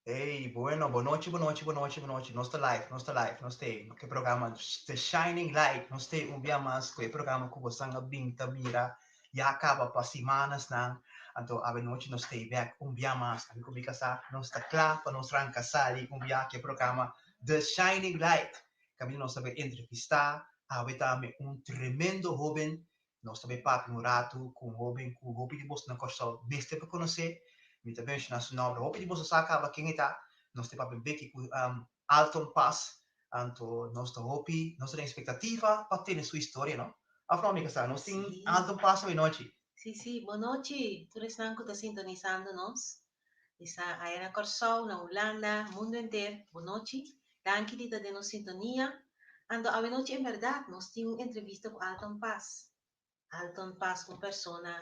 Hey, bueno, bonochi, bonochi, bonochi, bonochi. Nos ta live, nos ta live, nos ta ei. Ku e programa The Shining Light. Nos ta ei un bia mas ku e programa ku bosan a bin ta mira ya kaba pa simanasnan. Anto awenochi nos ta ei bèk un bia mas. Ami ku mi kasá nos ta kla pa nos ranka sali un bia ku e programa The Shining Light. Kaminda nos ta bai entrevistá awe tambe un tremendo hóben. Nos ta bai papia un ratu ku un hóben ku hopi di boso na Kòrsou mester por konosé. Mi ta menshoná su nòmber. Hopi di boso sa kaba ken e ta. Nos ta papia beki ku Alton Paas. Anto nos ta hopi, nos ta den ekspektativa pa tene su historia, no? Òf no, mi kasá? Nos tin Alton Paas awenochi. Sí, sí. Bonochi tur esnan ku ta sintonisando nos. Esnan aya na Kòrsou, na Hulanda, mundu henter, bonochi. Danki di ta den nos sintonia. Anto awenochi en bèrdat nos tin un entrevista ku Alton Paas. Alton Paas un persona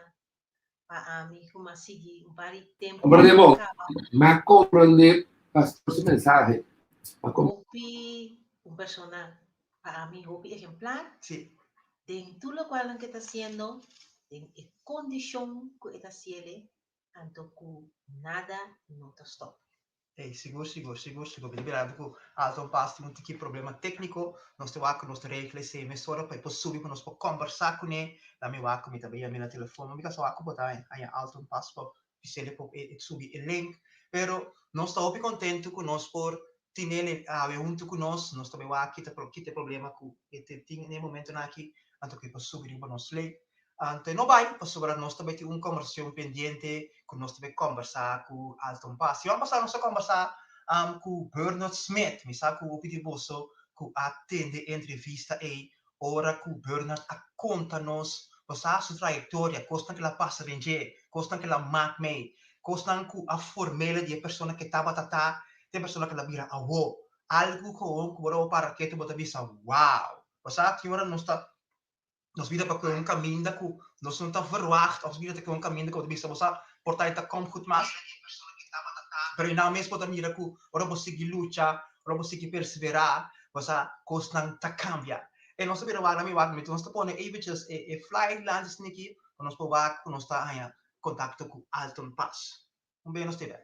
pa ami ku m'a sigui un par di tempu Comprende bo? kaba. M'a comprende pastor su mensahe. M'a com. Hopi un persona pa ami hopi ehemplar. Sí. Den tur lokualnan ku e ta hasiendo, den e kondishon ku e ta hasiele, anto ku nada no ta stop. Ey, sigur, sigur, sigur, sigur. Mi ta mirando ku Alton Paas tin un tiki problema tékniko. Nos ta wak ku nos ta regla esei mesora pa e por subi pa nos por kòmbersá kuné. La mi wak ku mi ta bai yam'é na telefòn. Mi ka sa wak ku bo ta haña Alton Paas pa bis'é pa e subi e link. Pero nos ta hopi kontentu ku nos por tin'é awe huntu ku nos. Nos ta bai wak kita kita e problema ku e tin na e momentonan aki anto ku e por subi riba nos link. Anto e no bai, pasobra nos ta bai tin un kombersashon pendiente ku nos ta bai kombersá ku Alton Paas. Siman pasá nos a kombersá ku Bernard Smith. Mi sa ku hopi di boso ku a tende e entrevista ei ora ku Bernard a konta nos pasá su trayektoria, kosnan ku el a pasa den dje, kosnan ku el a mak mei, kosnan ku a form'el di e persona ku e tabata ta te e persona ku el a bira awo. Algu ku ora bo para ketu bo ta bisa, wow! Pasá tin ora nos ta Nos bida pa koe un kaminda ku nos no ta verwacht òf nos bida ta koe un kaminda ku bo ta bisa bo sa por ta e ta kom goed mas, pero e nan mes bo ta mira ku ora bo sigui lucha, ora bo sigui perseverá, bo sa kosnan ta kambia. E nos ta bira wak na mi wak mi nos ta pone eventjes e e flyer dilanti esaki pa nos por wak ku nos ta haña kontakto ku Alton Paas. Un bes nos te bek.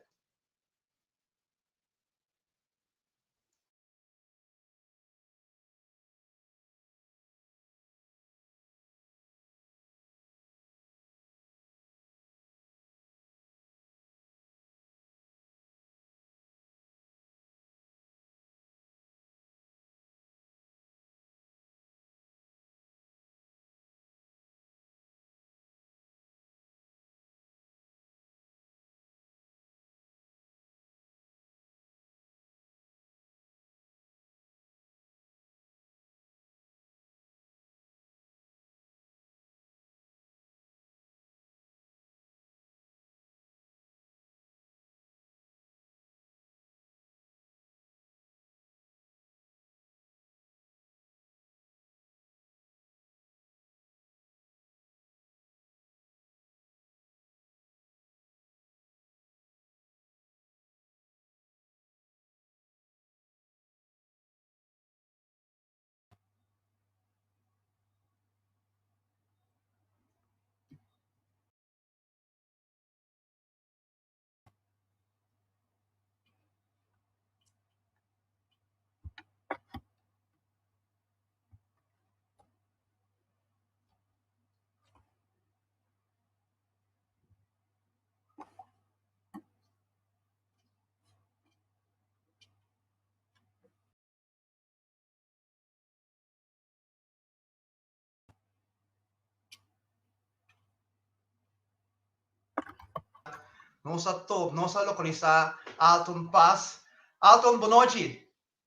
Nos a top, nos a localisa Alton Paas. Alton, bonochi.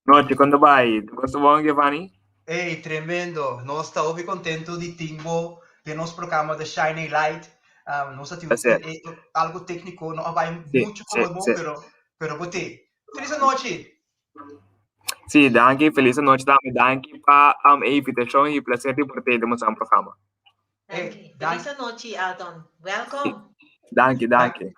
Nochi, kon ta bai? Tur kos ta bon, Giovanni? Ey, tremendo. Nos ta hopi contento di tin bo den nos programa The Shining Light. Nos a tin Placer. algo tecnico, no a bai Sí, mucho sí, como bon, sí. pero, pero bo te. Feliz anochi. Sí, danki. Feliz anochi tambe. Danki pa um, e invitashon i placer di por te den boso programa. Danki. Hey, Feliz anochi, Alton. Welkom. Danki, danki.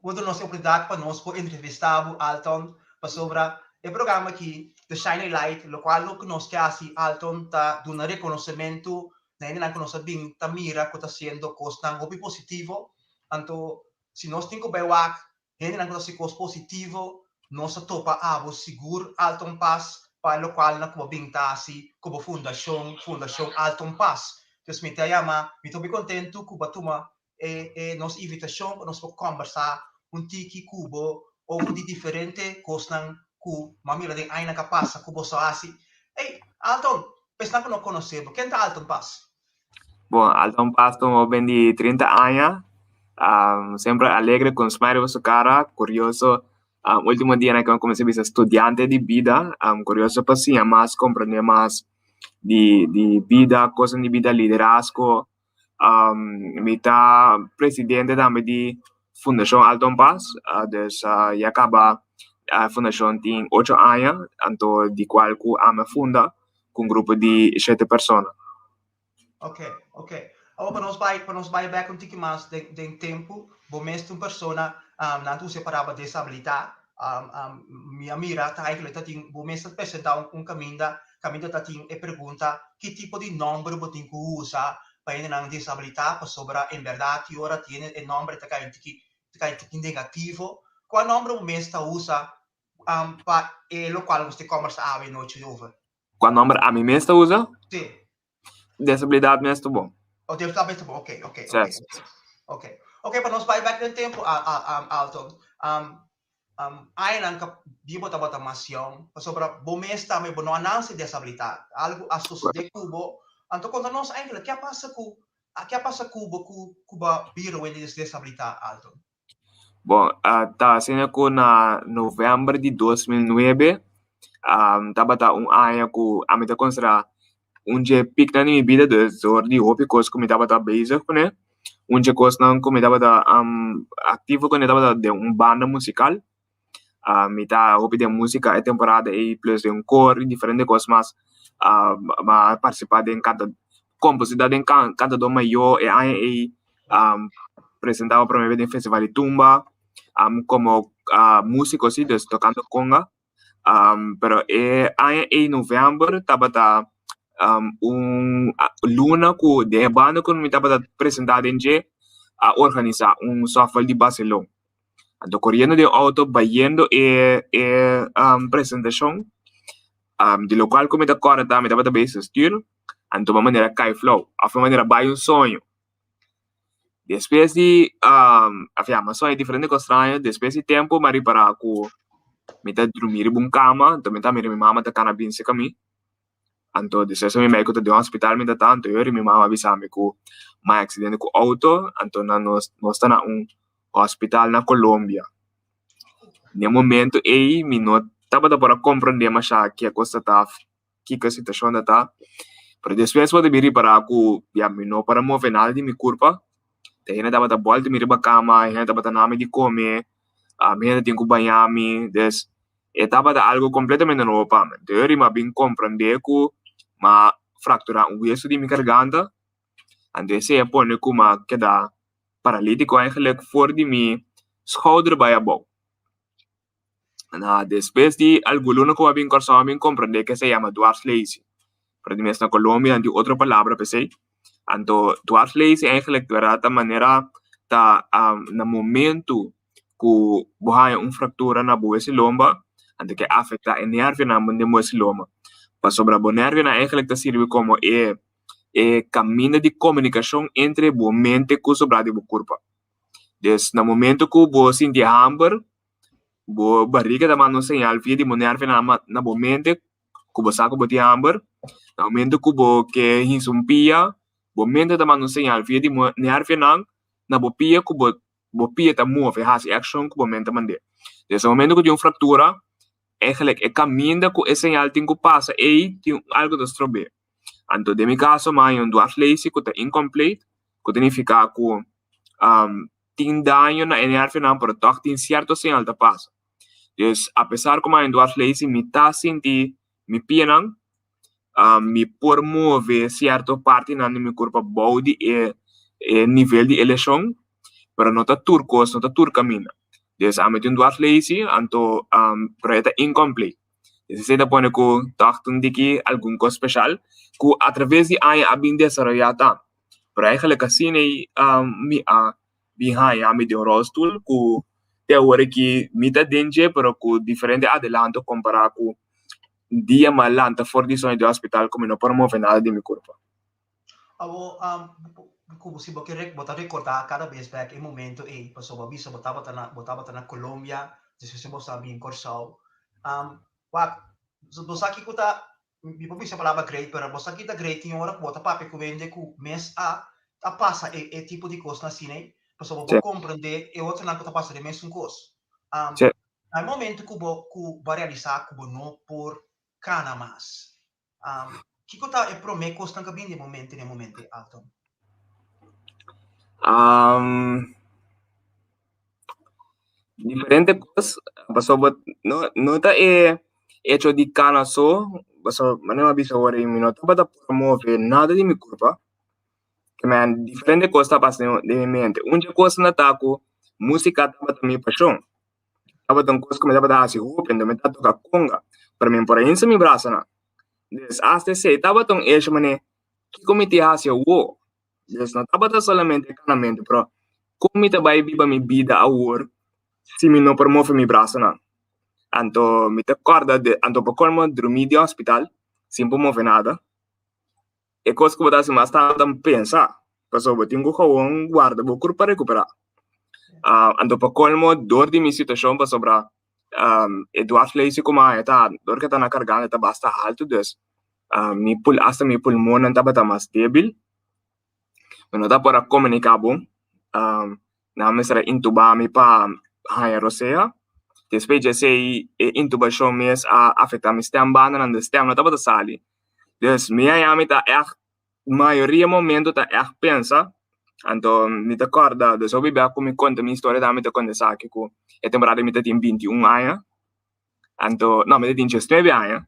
Bo nos oportunidat pa nos por entrevistá bo, Alton, pasobra e programa aki, The Shining Light, lokual lo ku nos ke hasi, Alton, ta duna rekonosementu na hendenan ku nos a bin ta mira ku ta hasiendo kosnan hopi positivo. Anto, si nos tin ku bai wak hendenan ku ta hasi kos positivo. Nos a topa abo sigur Alton Paas pa e lokualnan ku bo bin ta hasi ku bo fundashon, Fundashon Alton Paas. Dus mi ta yama, mi ta hopi kontentu ku bo a tuma e e nos invitashon pa nos por kòmbersá un tiki ku bo over di diferente kosnan ku mi a mira den añanan ku a pasa ku boso a hasi. Ey, Alton, pa esnan ku no konosé bo, ken ta Alton Paas? Bon, Alton Paas ta un hoben di 30 aña, semper alegre ku un smile riba su kara, kurioso. Ultimo dianan ku mi a kuminsá bisa studiante di bida, kurioso pa siña mas, komprendé mas di bida, kosnan di bida, liderazgo. Mi ta presidente tambe di Fundashon Alton Paas, dus ya kaba e fundashon tin ocho aña, anto di kual ku ami a funda ku un grupo di shete persona. Ok, ok. Awor pa nos bai, pa nos bai bek un tiki mas den, den tempu, bo mes ta un persona, um, nan ta usa e palabra desabilitá, um, um, mi a mira ta eigenlijk ta tin, bo mes ta presentá un, un kaminda, kaminda ta tin e pregunta ki tipo di nòmber bo tin ku usa pa hendenan desabilitá, pasobra en bèrdat tin ora tin e nòmber ta kai un tiki, ta kai un tiki negativo. Kua nòmber bo mes ta usa, um, pa e lokual nos ta kòmbersá awe nochi over? Kua nòmber ami mes ta usa? Sí. Desabilidad mes ta bon. Oh, desabilidad mes ta bon. Oké, oké, oké. Oké. Oké, pa nos bai bek den tempu, Alton. Añanan ka di bo tabata mas yòn, pasobra bo mes tambe bo no a nanse desabilitad. Algu a sosodé ku bo. Anto konta nos enkele, ke a pasa ku, ke a pasa ku bo ku ku bo a bira wende desabilitad, Alton? Bon, ta asina ku na novèmber di 2009 tabata un aña ku ami ta konsiderá un dje piknan di mi bida, dus dor di hopi kos ku mi tabata bezig kuné. Un dje kosnan ku mi tabata aktivo kuné tabata den un banda musikal. Mi ta hopi den músika e temporada ei plus den kor i diferente kos mas. Mi a partisipá den kanta kompositá den kantadó mayó e aña ei presentá pa promé bes den festival di tumba komo músiko si dus tokando konga. Pero e aña ei novèmber tabata un luna ku den e banda ku mi tabata presentá den dje a organisá un sòfel di baselon. Anto koriendo den outo bayendo e e presentashon di lokual ku mi ta kòrda ta mi tabata bezig stuur anto mi manera kai flou òf mi manera bai un soño. Despues di afia mi a soña diferente kos straño despues di tempu mi a ripará ku mi ta drumí riba un kama anto mi ta mira mi mama ta kana bin serka mi. Anto despues mi mei ku ta den hospital mi ta tanto yori mi mama a bisa mi ku mi a accidente ku auto anto nan nos nos ta na un hospital na Colombia. Na e momento ei mi no tabata por a comprende masha ke kos ta ta kiko e situacion ta ta pero despues bo ta bin ripara ku ya mi no por a move nada di mi curpa te hende tabata bolta mi riba cama hende tabata nami di come mi hende tin ku baña mi des E tabata algo completamente nobo pa mi. Deur mi a bin comprende cu m'a fractura un hueso di mi garganta, anto esey a pone cu m'a keda paralitico eigenlijk for di mi schouder bay abou. Na despues di algun luna cu m'a bin Corsou m'a bin comprende cu esey yama dwarslaesie. Pero di mes na Colombia nan tin otro palabra pa esey. Anto dwarslaesie eigenlijk ta manera ta na momento ku bo haña un fraktura na bo huesi lomba, anto ke afektá e nervionan den bo huesi lomba. Pasobra bo nervionan eigenlijk ta sirbi komo e e kaminda di komunikashon entre bo mente ku sobrá di bo kurpa. Dus na momento ku bo sinti hamber, bo barriga ta manda un señal via di bo nervionan na bo mente ku bo sa ku bo tin hamber. Na momento ku bo ke hinsa un pia, bo mente ta manda un señal via di bo nervionan na bo pia ku bo bo pia ta move, hasi e akshon ku bo mente mand'é. Des e momento ku tin un fraktura, eigenlijk e kaminda ku e señal tin ku pasa ei tin algu ta strob'é. Anto den mi kaso mi haña un dwarslaesie ku ta incomplete, ku ta nifiká ku tin daño na e nervionan pero tòg tin sierto señal ta pasa. Dus apesar ku mi haña un dwarslaesie mi ta sinti mi pianan, mi por move sierto partinan di mi kurpa bou di e e nivel di e leshon, pero no ta tur kos, no ta tur kaminda. Dus ami tin un dwarslaesie, anto pero e ta incomplete. Dus esei ta pone ku tòg tin diki algun kos speshal ku atraves di aña a bin desaroyá tambe. Pero eigenlijk asina ei mi a bin haña mi den un rolstoel ku. te awor aki mi ta den dje pero ku diferente adelanto kompará ku dia mi a lanta for di soño di hospital ku mi no por move nada di mi kurpa. Awor, ku si bo ke bo ta rekordá kada bes bèk e momento ei, pasobra bo a bisa bo tabata na bo tabata na Colombia, despues bo sa bin Kòrsou. Wak, bo sa kiko ta Mi por bisa palabra great, pero bo sa ki ta great tin ora ku bo ta papia ku hende ku mes a a pasa e e tipo di kosnan asina ei, pasobra bo por komprendé e otronan ku ta pasa den mesun kos. Na e momento ku bo ku bo a realisá ku bo no por kana mas, kiko ta e promé kosnan ku a bini den bo mente den e momento ei, Alton? Diferente kos, pasobra no no ta e hecho di kana so, pasobra manera mi a bisa awor mi no tabata por move nada di mi kurpa, men diferente kos ta pasa den mi mente. Un dje kosnan ta ku musika tabata mi pashon, tabata un kos ku mi tabata hasi hopi, enton mi ta toka konga, pero mi por a hinsa mi brasanan. Des asta esei tabata un hecho manera kiko mi tin hasi awor? Des no tabata solamente kanamentu, pero kon mi ta bai biba mi bida awor si mi no por move mi brasonan? Anto mi ta kòrda de anto pa kolmo drumí den hospital sin por move nada. E kos ku bo ta hasi mas tantu ta pensa, pasobra bo tin ku gawon warda bo kurpa rekuperá. Anto pa kolmo dor di mi situashon pasobra e dwarslesie ku mi a haña ta dor ku e ta na karganta ta basta haltu dus mi pul asta mi pulmonnan tabata mas debil, mi no ta por a komuniká bon, nan mester a intubá mi pa haña rosea, despues di esei e intubashon mes a afektá mi stembandanan, dus stem no tabata sali, dus mi haña mi ta ègt mayoria momento ta ègt pensa, anto mi ta kòrda dus hopi bia ku mi konta mi historia tambe mi ta konta esaki ku e temporada mi ta tin 21 aña, anto no mi ta tin 19 aña.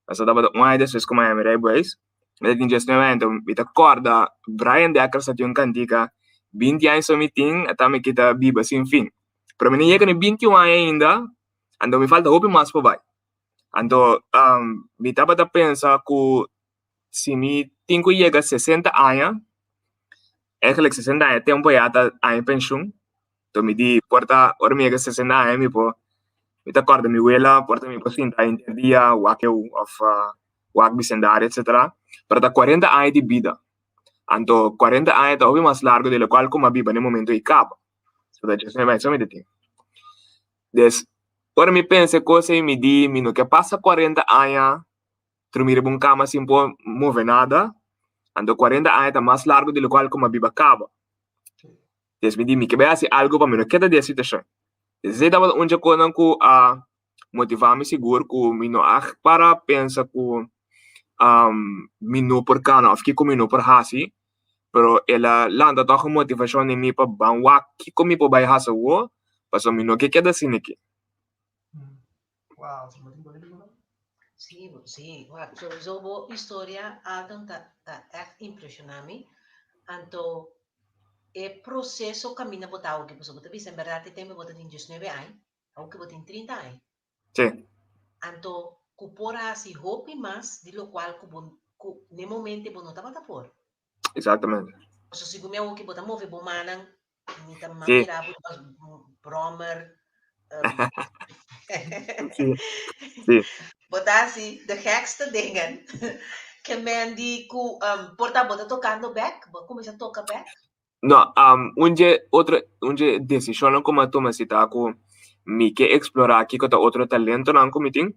Pasobra tabata un aña despues ku mi a haña mi rijbewijs. Mi ta tin 19 aña, enton mi ta kòrda Brian Dekker sa tin un kantika, 20 aña so mi tin, ata mi kita biba sin fin. Pero mi no yega ni 21 aña ainda, anto mi falta hopi mas pa bai. Anto mi tabata pensa ku si mi tin ku yega 60 aña, eigenlijk 60 aña tempu ya ta aña penshun, Enton mi di por ta ora mi yega sesenta aña mi por mi ta kòrda mi wela por ta mi por sinta henter dia wak eu òf wak bisendario etsetera pero ta kuarenta aña di bida anto kuarenta aña ta hopi mas largu di lokual ku mi a biba na e momento ei kaba so ta djes mi ta tin des ora mi pensa e kos ei mi di mi no ke pasa kuarenta aña drumi riba un kama sin por move nada anto kuarenta aña ta mas largu di lokual ku mi a biba kaba. Des mi di, mi ke bai hasi algu pa mi no keda den e situashon. Esei tabata un dje kosnan ku a motivá mi sigur ku mi no a para pensa ku mi no por kana òf kiko mi no por hasi, pero el a lanta tòg un motivashon den mi pa ban wak kiko mi por bai hasi awor, pasobra mi no ke keda asina aki. Wow, Sí, sí, wak, sowieso bo historia, Alton, ta, ta echt impressioná mi. Anto, e proceso caminda bo ta awoki, pasobra bo ta bisa en berdad e tempo bo ta tin 19 aña, awoki bo tin 30 aña. Sí. Anto, ku por hasi hopi mas di lokual ku bo, ku n'e momente bo no tabata por. Exactamente. Pasobra segun mi awoki bo ta move bo mannan, mi ta Sí. mira bo ta brommer. Sí. Sí. Bo ta hasi de gekste dingen. Ke men di ku um, por ta bo ta tokando bek, bo a kuminsá toka bek? No, um, un dje otro, un dje desishonnan ku mi a tuma si ta ku mi ke eksplorá kiko ta otro talentonan ku mi tin.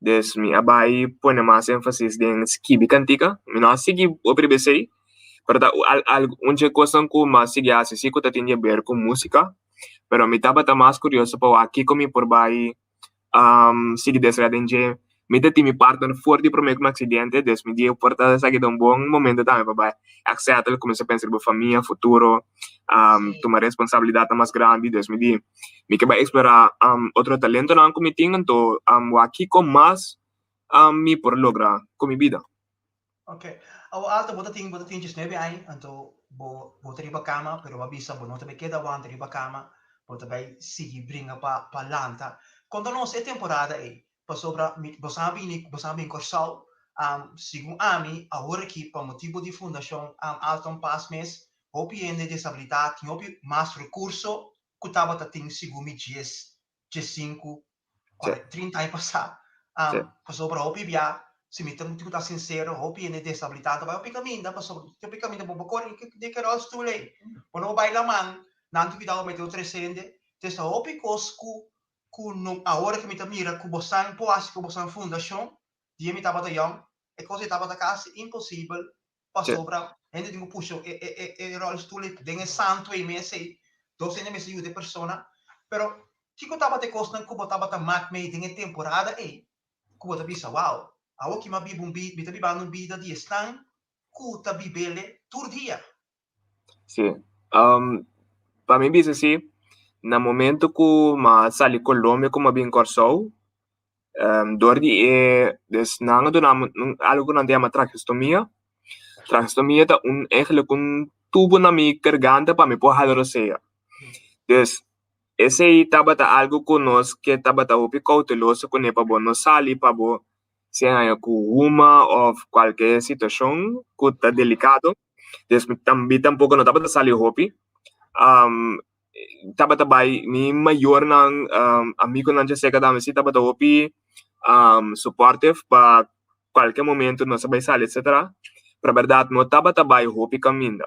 Des mi a bai pone mas énfasis den skibi kantika. Mi no a sigui hopi riba esei, pero ta al al un dje kosnan ku mi a sigui hasi si ku ta tin di aber ku músika. Pero mi tabata mas kurioso pa wak kiko mi por bai sigui desaroyá den dje. Mi ta tin mi partner for di promé ku mi aksidente, des mi di por ta esaki ta un bon momento tambe pa bai èk settle, kuminsá pensa riba famia, futuro, tuma responsabilidatnan mas grandi. Des mi di mi ke bai eksplorá otro talentonan ku mi tin, anto wak kiko mas mi por logra ku mi bida. Ok. Awor Alto, bo ta tin, bo ta tin 19 aña, anto bo, bo ta riba kama, pero bo a bisa bo no ta bai keda wanta riba kama, bo ta bai sigui bringa pa, pa lanta. Konta nos e temporada ei, pasobra mi, bo sa bini, bo sa bin Kòrsou, segun ami, awor aki pa motibu di Fundashon Alton Paas mes, hopi hende desabilitá tin hopi mas rekurso. ku tabata tin segun mi djes, djesinku, 30 aña pasá. Pasobra hopi bia, si mi ta ku ta sinsero, hopi hende desabilitá ta bai hopi kaminda pasobra hopi kaminda bo kore den e rolstoel ei. Bo no bai laman, nan tin kuidou mete otro hende. Entonces ta hopi kos ku ku no awor ku mi ta mira ku bosan por hasi ku bosan fundashon, dia mi tabata yòn, e kos ei tabata kasi imposibel pasobra hende tin ku pusha e e e rolstoel ei den e santu ei mes ei, dos hende mester yuda e persona. Pero kiko tabata e kosnan ku bo tabata mak mei den e temporada ei ku bo ta bisa, wow, awor ki mi a biba un bida, mi ta bibando un bida di esnan ku ta bib'el tur dia? Sí. Pa mi bisa si, na momento ku mi a sali Colombia ku mi a bin Kòrsou, dor di e, dus nan a duna mi algu ku nan ta yama tracheostomia. Tracheostomia ta un eigenlijk un tubo na mi garganta pa mi por hala rosea. Dus esei tabata algu ku nos ke tabata hopi kouteloso kuné pa bo no sali pa bo sea haña ku huma òf kualke situashon ku ta delikado. Dus mi tambe tampoko no tabata sali hopi. Tabata bai mi mayornan, amigonan dje serka tambe si tabata hopi supportive pa kualke momento nos a bai sali etcetera. Pero bèrdat no tabata bai hopi kaminda.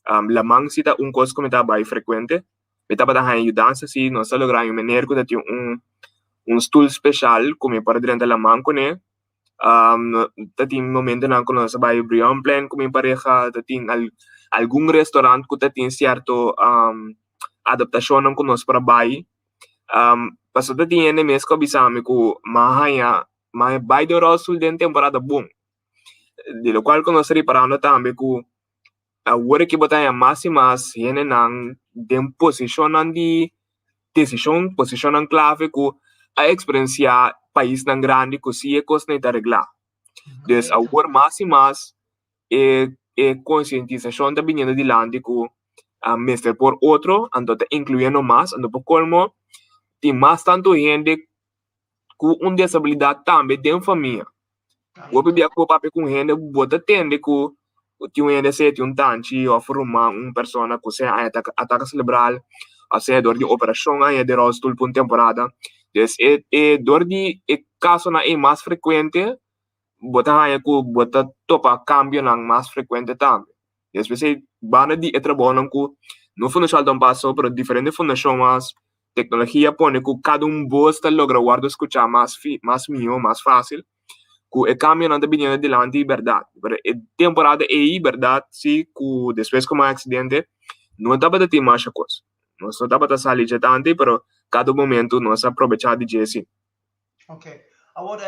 Laman si ta un kos ku mi ta bai frekuente. Mi tabata haña yudansa si, nos a logra haña un meneer ku ta tin un un stul speshal ku mi por a drenta laman kuné. Ta tin momentonan ku nos a bai Brionplein ku mi pareha, ta tin algun restaurant ku ta tin sierto adaptashonnan ku nos por a bai. Pasobra ta tin hende mes ku a bisa mi ku mi a haña mi a bai den rolstoel den temporada bon. Di lokual ku nos ta riparando tambe ku awor aki bo ta haña mas i mas hendenan den posishonnan di desishon, posishonnan klave ku a eksperensiá paisnan grandi ku si e kosnan ta reglá. Dus awor mas i mas e e konsientisashon ta biniendo dilanti ku mester por otro, anto ta inkluyendo mas, anto pa kolmo tin mas tantu hende ku un desabilidat tambe den famia. Hopi bia ku bo papia ku un hende, bo ta tende ku tin un hende sea tin un tanchi òf un ruman, un persona ku sea haña atake selebral òf sea dor di un operashon haña den rolstoel pa un temporada. Dus e e dor di e kasonan ei mas frekuente bo ta haña ku bo ta topa kambionan mas frekuente tambe. Despues ei banda di e trabounan ku no Fundashon Alton Paso pero diferente fundashon mas Tecnologia pone cu cada un bos ta logra wordo scucha mas mas miho, mas facil, cu e cambionan ta biniendo dilanti berdad. Pero e temporada ey berdad si cu despues cu mi accidente no tabata tin masha cos. Nos no tabata sali dje tanti pero cada momento nos a probecha di dje si. Ok. Awor,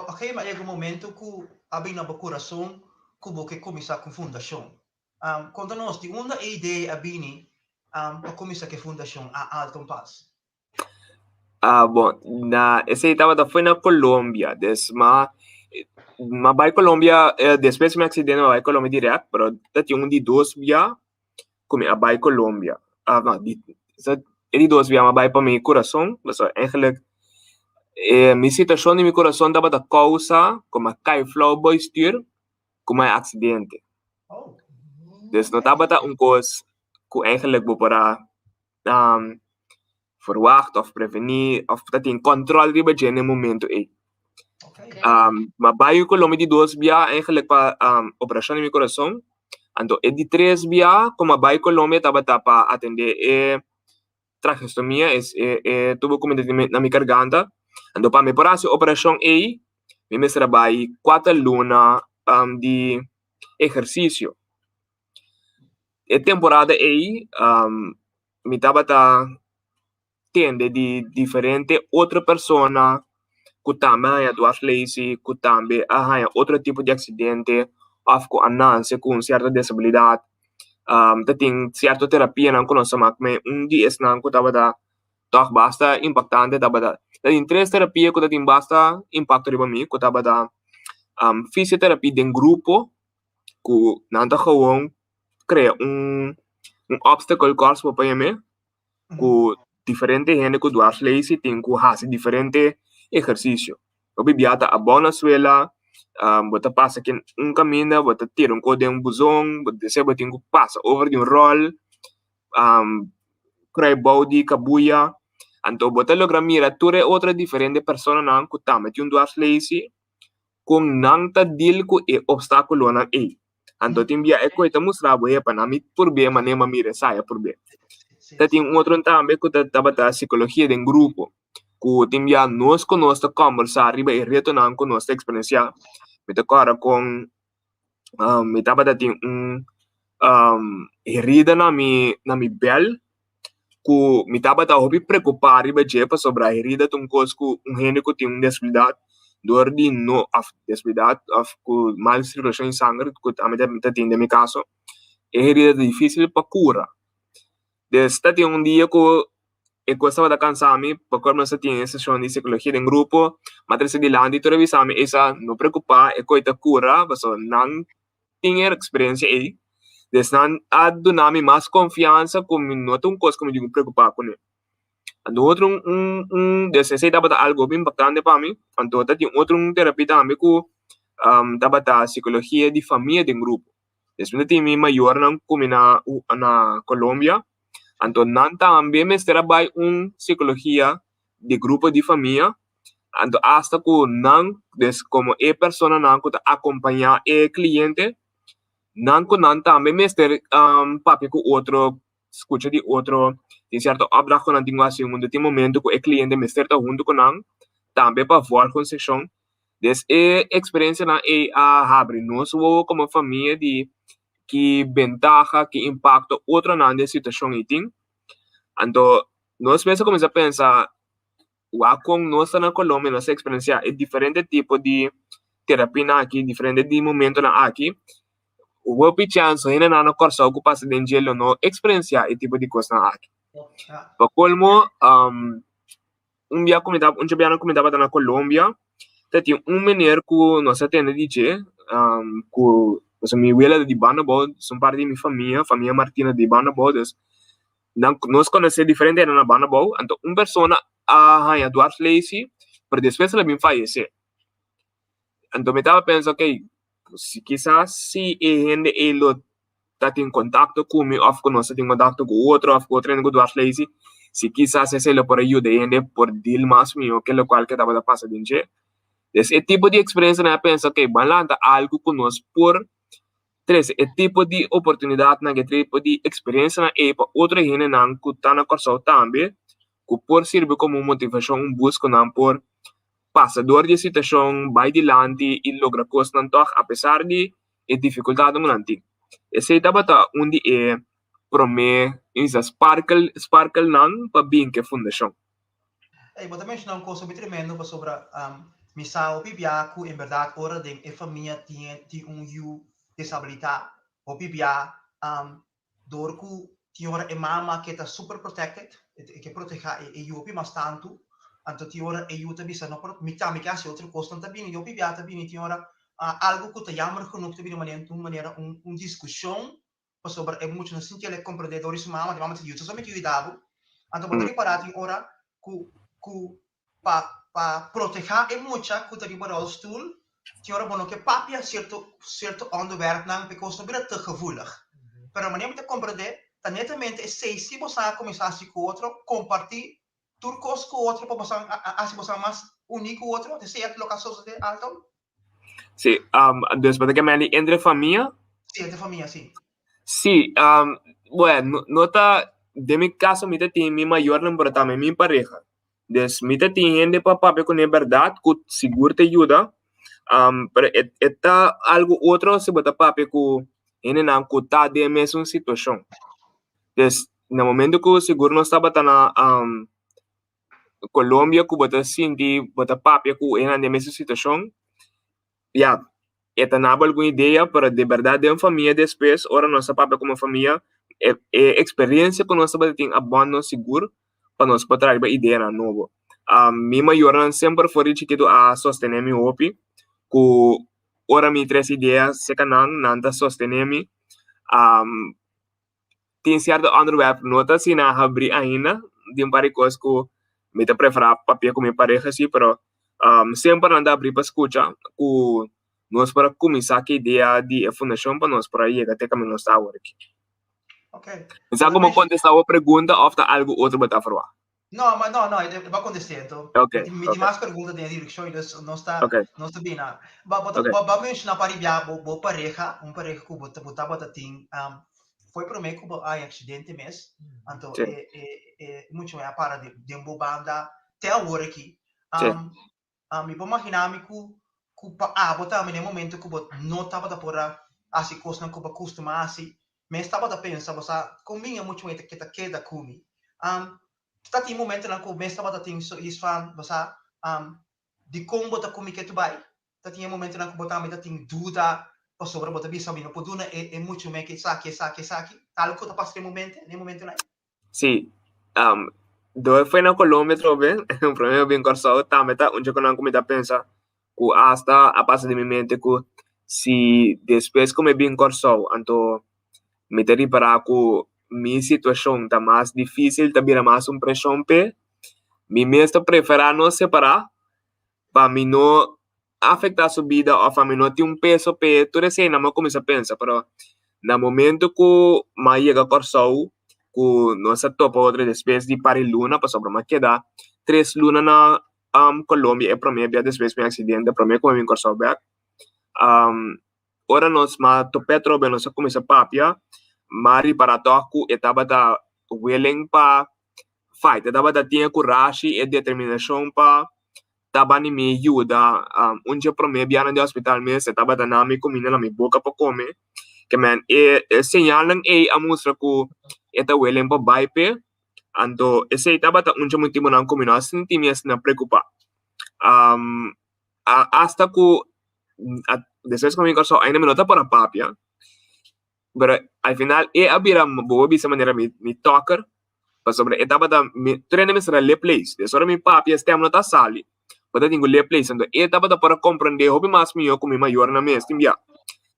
oké, ma yega un momento cu a bini na bo curason cu bo ke cuminsa cu fundacion. Konta nos, di unda e idea a bini pa kuminsá ku e fundashon A Alton Paas? Ah, bon, na esei tabata foi na Colombia. Des ma ma bai Colombia eh, despues mi accidente ma bai Colombia direct, pero ta tin un di dos bia ku mi a bai Colombia. Ah, no, di, sa, e di dos bia ma bai pa mi kurason, pasobra eigenlijk eh, mi situashon di mi kurason tabata kousa ku mi a kai flou boi stuur ku mi a accidente. Dus no tabata un kos ku eigenlijk bo por a verwacht of prevení of ta tin kòntròl riba dje na e momento ei. Ma bai Colombia di dos bia eigenlijk pa operashon di mi kurason. Anto e di tres bia ku mi a bai Colombia tabata pa atendé e tracheostomia, es e e tubo ku mi ta tin na mi garganta. Anto pa mi por hasi e operashon ei mi mester a bai kuater luna di ehersisio. E temporada ei mi tabata tende di diferente otro persona ku tambe a haña dwarslaesie, ku tambe a haña otro tipo di aksidente òf ku a nase ku un sierto desabilidat. Ta tin sierto terapianan ku nos a mak, un di esnan ku tabata tòg basta impaktante tabata, ta tin tres terapia ku ta tin basta impakto riba mi, ku tabata fisioterapia den grupo, ku nan ta gewoon krea un un obstacle course por pone mi, ku diferente hende ku dwarslaesie tin ku hasi diferente ehersisio. Hopi bia ta abou na suela, bo ta pasa un kaminda, bo ta tira un kos den un buzon, bo tin ku pasa over di un ròl. kruip bou di kabuya. Anto bo ta logra mira tur e otro diferente personanan ku tambe tin un dwarslaesie, kon nan ta deal ku e opstákulonan ei. Anto tin bia e koe ta mustra bo, epa, nan mi purb'é manera mi a mira esei a purb'é. Ta tin un otro tambe ku ta tabata sikologia den grupo, ku tin bia nos ku nos ta kòmbersá riba e retonan ku nos ta eksperensiá. Mi ta kòrda kon mi tabata tin un herida na mi na mi bèl ku mi tabata hopi preokupá riba dje pasobra herida ta un kos ku un hende ku tin un desabilidat dor di no òf desabilidat òf ku mal sirkulashon di sanger ku ami ta tin den mi kaso e herida ta difisil pa kura. Des ta tin un dia ku e kos tabata kansa mi pa kor nos a tin e seshon di sikologia den grupo mi a trese dilanti tur a bisa mi esa no preokupá e kos ta kura pasobra nan tin e eksperensia ei des nan a duna mi mas konfiansa ku mi no ta un kos ku mi tin ku preokupá kuné. Anto otro un un des esei tabata algu hopi importante pa mi anto ta tin otro un terapia tambe ku tabata sikologia di famia den grupo. Despues mi tin mi mayornan ku mi na na Colombia, anto nan tambe mester a bai un psicologia di grupo di famia, anto asta ku nan des komo e personanan ku ta akompañá e kliente, nan ku nan tambe mester papia ku otro, skucha di otro, tin sierto opdracht ku nan tin ku hasi huntu, tin momento ku e kliente mester ta huntu ku nan tambe pa vòlg un seshon. Des e eksperensianan ei a habri nos wowo komo famia di ki bentaha, ki impakto otronan den situashon ei tin. Anto nos mes a kuminsá pensa wak kon nos ta na Colombia nos a eksperensiá e diferente tipo di terapianan aki, diferente di momentonan aki. Hopi chèns hendenan na Kòrsou ku pasa den dje lo no eksperensiá e tipo di kosnan aki. Pa kolmo un bia ku mi tabata un djabianan ku mi tabata na Colombia ta tin un meneer ku nos a tende di dje ku pasobra mi wela ta di banda abou su parti di mi famia, famia Martina di banda abou dus nan nos konosé diferente hende na banda abou anto un persona a haña dwarslaesie pero despues el a bin fayesé anto mi tabata pensa okey si kisas si e hende ei lo ta tin kontakto ku mi òf ku nos ta tin kontakto ku otro òf ku otro hende ku dwarslaesie, si kisas esei lo por a yuda e hende por deal mas mihó ke lokual ke tabata pasa den dje. Des e tipo di eksperensianan a pensa okey ban lanta algu ku nos por trese e tipo di oportunidatnan, e tipo di eksperensianan ei pa otro hendenan ku ta na Kòrsou tambe ku por sirbi komo un motivashon, un boost ku nan por pasa dor di e situashon, bai dilanti i logra kosnan tòg apesar di e difikultatnan ku nan tin. Esei tabata un di e promé sparkel sparkelnan pa bin ku e fundashon. Ey, bo ta menshoná un kos hopi tremendo pasobra mi sa hopi bia ku en bèrdat ora den e famia tin tin un yu desabilitá hopi bia Dor ku tin ora e mama ke ta super protected, e ke protehá e yu hopi mas tantu, anto tin ora e yu ta bisa no pero mi tambe ke hasi otro kosnan ta bini, hopi bia ta bini tin ora algu ku ta jammer genoeg ta bini manera un manera un diskushon pasobra e mucha no sinti el e komprendé dor di su mama, di mama ta yuda solamente yuda bo, anto bo ta ripará tin ora ku ku pa pa protehá e mucha ku ta riba rolstoel, tin ora bo no ke papia sierto sierto onderwerpnan p'e kos no bira te gevoelig. Pero manera mi ta komprendé ta netamente esei si boso a kuminsá hasi ku otro, kompartí tur kos ku otro pa boso a hasi boso mas uní ku otro, esei a loke a sosodé, Alton? Sí, dus bo ta ke mende entre famia? Sí, entre famia, sí. Sí, bueno, no ta, den mi kaso mi ta tin mi mayornan pero tambe mi pareha. Dus mi ta tin hende pa papia kuné bèrdat ku sigur ta yuda, pero e e ta algu otro si bo ta papia ku hendenan ku ta den e mesun situashon. Dus na momento ku sigur nos tabata na Colombia ku bo ta sinti bo ta papia ku hendenan den e mesun situashon, ya, e ta nabo algun idea, pero di berdad den famia despues, ora nos a papia como famia, e e experiencia cu nos tabata tin a bond nos sigur pa nos por trae riba ideanan nobo. Mi mayornan semper for di chikito a sostene mi hopi, cu ora mi trece idea cerca nan, nan ta sostene mi. Tin cierto onderwerp no ta asina habri ainda, tin un par di cos cu mi ta prefera papia cu mi pareha si, pero semper nan ta abri pa scucha cu nos por a cuminsa cu idea di e fundacion pa nos por a yega te caminda nos ta awor aki. Ok. Mi sa ku mi a kontestá bo pregunta òf ta algu otro bo ta ferwagt? No, ma no, no, e bo a kontest'é anto. Ok, Mi tin ok. mas pregunta den e direkshon, dus nos ta, Ok. nos ta bina. Bo, bo, Ok. bo, bo a menshoná pa ribiá bo, bo pareha, un pareha ku bo, bo tabata tin, foi promé ku bo a haña aksidente mes, anto Sí. e, e, e mucha muhé a para den, den bo banda te awor aki. Sí. Mi por maginá mi ku, ku pa abo tambe den e momento ku bo no tabata por a hasi kosnan ku bo a kustumá hasi, mes tabata pensa, bo sa, kon mi e mucha muhé ta keda keda ku mi? Ta tin momentonan ku mes tabata tin so is van, bo sa, dikon bo ta ku mi ketu bai? Ta tin e momentonan ku bo tambe ta tin duda pasobra bo ta bisa mi no por duna e e mucha muhé ke esaki, esaki, esaki. Ta algu ku ta pasa den momente, den e momentonan ei? Sí. Dor fue na Colombia atrobe, prome mi a bin Kòrsou tambe ta un dje ku nan ku mi ta pensa ku asta a pasa den mi mente ku si despues ku mi bin Kòrsou anto mi ta ripará ku mi situashon ta mas difísil, ta bira mas un preshon p'e, mi mes ta preferá no separá pa mi no afektá su bida òf pa mi no tin un peso p'e, tur esei nan mi a kuminsá pensa, pero na momento ku mi a yega Kòrsou ku nos a topa otro despues di par di luna pasobra mi a keda tres luna na Colombia e promé bia despues mi aksidente promé ku mi bin Kòrsou bèk. Ora nos ma top'é atrobe nos a kuminsá papia, m'a ripará tòg ku e tabata willing pa fight, e tabata tin e kurashi, e determinashon pa tabani mi yuda. Un dje promé bianan di hospital mes e tabata na mi kuminda na mi boka pa kome. Ke men e señalnan ei a mustra ku e ta willing pa bai p'e. Anto esei tabata un dje motibunan ku mi no a sinti mi asina preokupá. Asta ku despues ku mi Kòrsou ainda mi no ta por a papia, pero al final e a bira bo a bisa manera mi mi tòker pasobra e tabata mi tur hende mester a lep lees, des ora mi papia stèm no ta sali, bo ta tin ku lep lees, anto e tabata por a komprendé hopi mas mihó ku mi mayornan mes tin bia.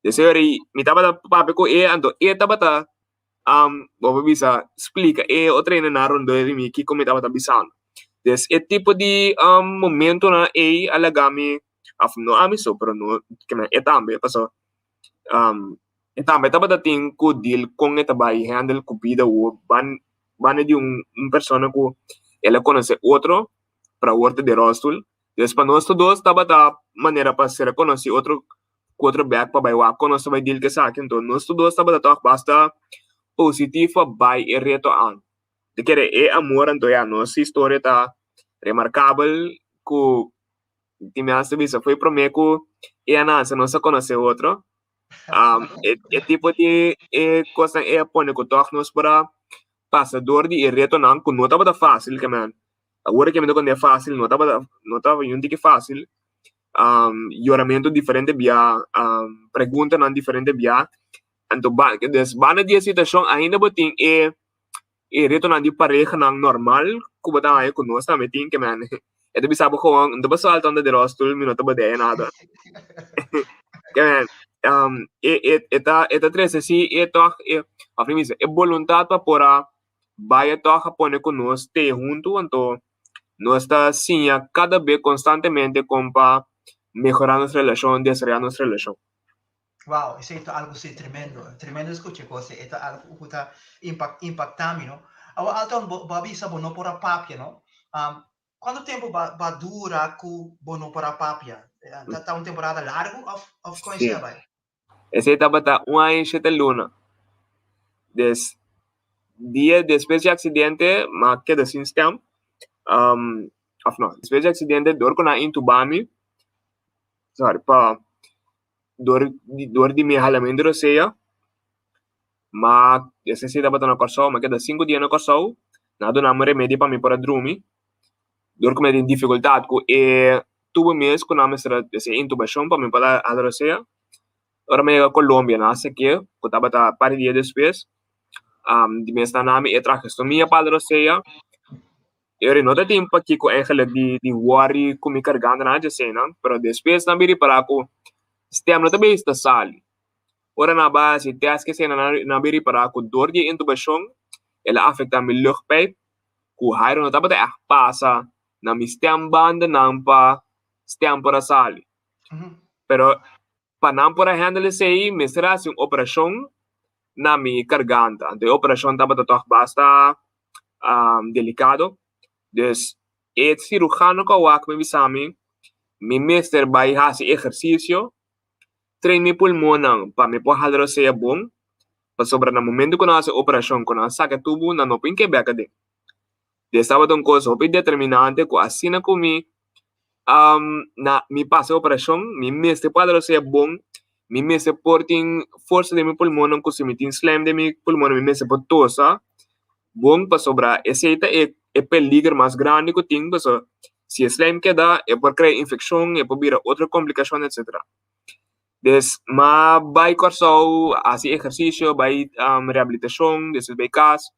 Des ora mi tabata papia ku e anto e tabata bo por bisa splika e otro hendenan rondó di mi kiko mi tabata bisando. Des e tipo di momentonan ei a laga mi, òf no ami so, pero no e tambe, pasobra e tambe tabata tin ku deal kon e ta bai handle ku bida awor banda di un persona ku el a konosé otro pero awor ta den rolstoel. Des pa nos tur dos tabata manera pa ser konosí otro ku otro bek pa bai wak kon nos ta bai deal ku esaki. Enton nos tur dos tabata tòg basta positivo pa bai e reto an. Di kere e amor anto ya nos historia ta remarkabel ku tin mi hasta bisa foi promé ku e a nase nos a konosé otro. E e tipo di e kosnan ei a pone ku tòg nos por a pasa dor di e retonan ku no tabata fásil ke men. Awor ke mi ta kont'é fásil no tabata no tabata niun tiki fásil. Yoramentu diferente bia, preguntanan diferente bia. Anto ba des banda di e situashon ainda bo tin e e retonan di parehanan normal ku bo ta haña ku nos tambe tin ke men e ta bisa bo gewoon no ta por salta under di rolstoel mi no ta bodea nada. Ke men e e e ta e ta trese si e tòg e òf mi bisa e boluntat pa por a bai e tòg a pone ku nos te huntu anto nos ta siña kada be konstantemente kon pa mehorá nos relashon, desaroyá nos relashon. Wow, esei ta algo si tremendo, tremendo escucha cos, e ta algo cu ta impact, impacta mi, no? Awor Alton, bo, bo a bisa bo no por a papia, no? Um, cuanto tempo ba, ba dura cu bo no por a papia? Eh, ta, ta un temporada largo of, of con Sí. esei a bai? Esei tabata un aña y shete luna. Des dia despues di accidente m'a keda sin stem. Um, of no, despues di accidente dor cu nan a intuba mi, sorry, pa dor di dor di mi halamentu rosea, m'a esei si tabata na Kòrsou, m'a keda sinku dia na Kòrsou, nan a duna mi remedi pa mi por a drumi, dor ku mi a tin difikultat ku e tubo mes ku nan mester a hasi intubashon pa mi por a hala rosea. Ora mi a yega Colombia nan a sake ku tabata par di dia despues, di mes nan a duna mi e tragestomia pa hala rosea. E ora no ta tin pakiko eigenlijk di di worry ku mi karganta nan dje eseinan, pero despues nan bin ripará ku stem no ta bezig ta sali. Ora nan a bai hasi tèst ku eseinan nan bin ripará ku dor di e intubashon el a afektá mi luchtpijp ku aire no tabata ègt pasa na mi stembandennan pa stem por a sali. Pero pa nan por a handle esei mester a hasi un operashon. na mi garganta. Anto e operashon tabata tòg basta delikado. Dus e sirujano ku a wak mi bisa mi, mi mester bai hasi ehersisio, train mi pulmonnan pa mi por hala rosea bon, pasobra na momento ku nan hasi operashon ku nan saka e tubu nan no por hinka e bek aden. Des tabata un kos hopi determinante ku asina ku mi na mi pasa e operashon mi mester por hala rosea bon, mi mester por tin forsa den mi pulmonnan ku si mi tin slijm den mi pulmonnan mi mester por tosa bon pasobra esei ta e e peliger mas grandi ku tin pasobra si e slijm keda e por krea infekshon, e por bira otro komplikashon etsetera. Des m'a bai Kòrsou hasi ehersisio, bai rehabilitashon, despues bai kas,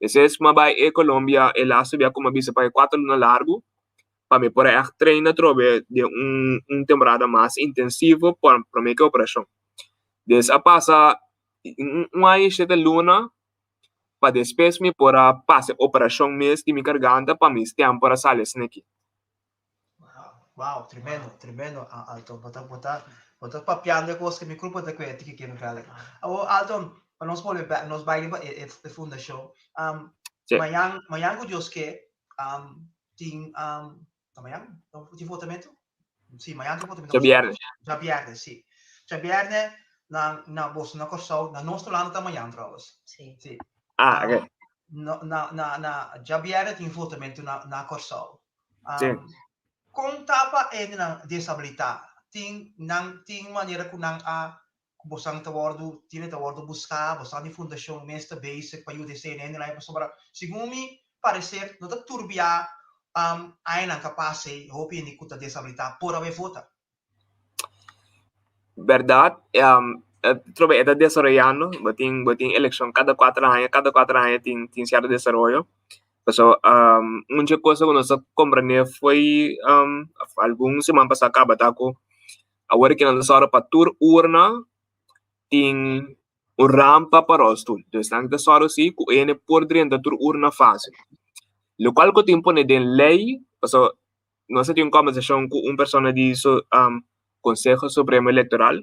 despues m'a bai e Colombia e lastu bia ku m'a bisa pa e kuater luna largu pa mi por a ègt train atrobe den un un temporada mas intensivo pa promé ku e operashon. Des a pasa un aña i shete luna pa despues mi por a pasa e operashon mes di mi garganta pa mi stem por a sali asina aki. Wow, wow, tremendo, tremendo, Alton. Bo ta, bo ta, bo ta papiando e kos ku mi grupo ta kue tiki keme verder. Awor, Alton, pa nos bolbe bek, nos bai riba e, e, e fundashon. Um, Sí. Mañan, mañan ku Dios ke, um, tin, um, ta mañan? Tin votamentu? Sí, mañan tin votamentu. Djabièrnè. Djabièrnè, sí. Djabièrnè na, na boso na Kòrsou, na nos Hulanda ta mañan trouwens. Sí. Sí. Ah, oké. No, na, na, na djabièrnè tin votamentu na, na Kòrsou. Sí. Kon ta pa hendenan desabilitá? Tin nan tin manera ku nan a ku bosan ta wòrdu tine ta wòrdu buská, bosan di fundashon mes ta bezig pa yuda esei hendenan pasobra segun mi pareser no ta tur bia añanan ka pasa ei hopi hende ku ta desabilitá por a bai vota. Bèrdat, trobe e ta desaroyando, bo tin bo tin elekshon kada kuater aña, kada kuater aña tin tin sierto desaroyo. Pasobra un dje cosa ku nos a komprendé foi algun siman pasá kaba ta ku awor ki nan ta sòru pa tur urna tin un rampa pa rolstoel. Dus nan ta sòru si ku hende por drenta tur urna fásil. Lokual ku tin pone den lei, pasobra nos a tin un kòmbersashon ku un persona di su Konseho Supremo Elektoral,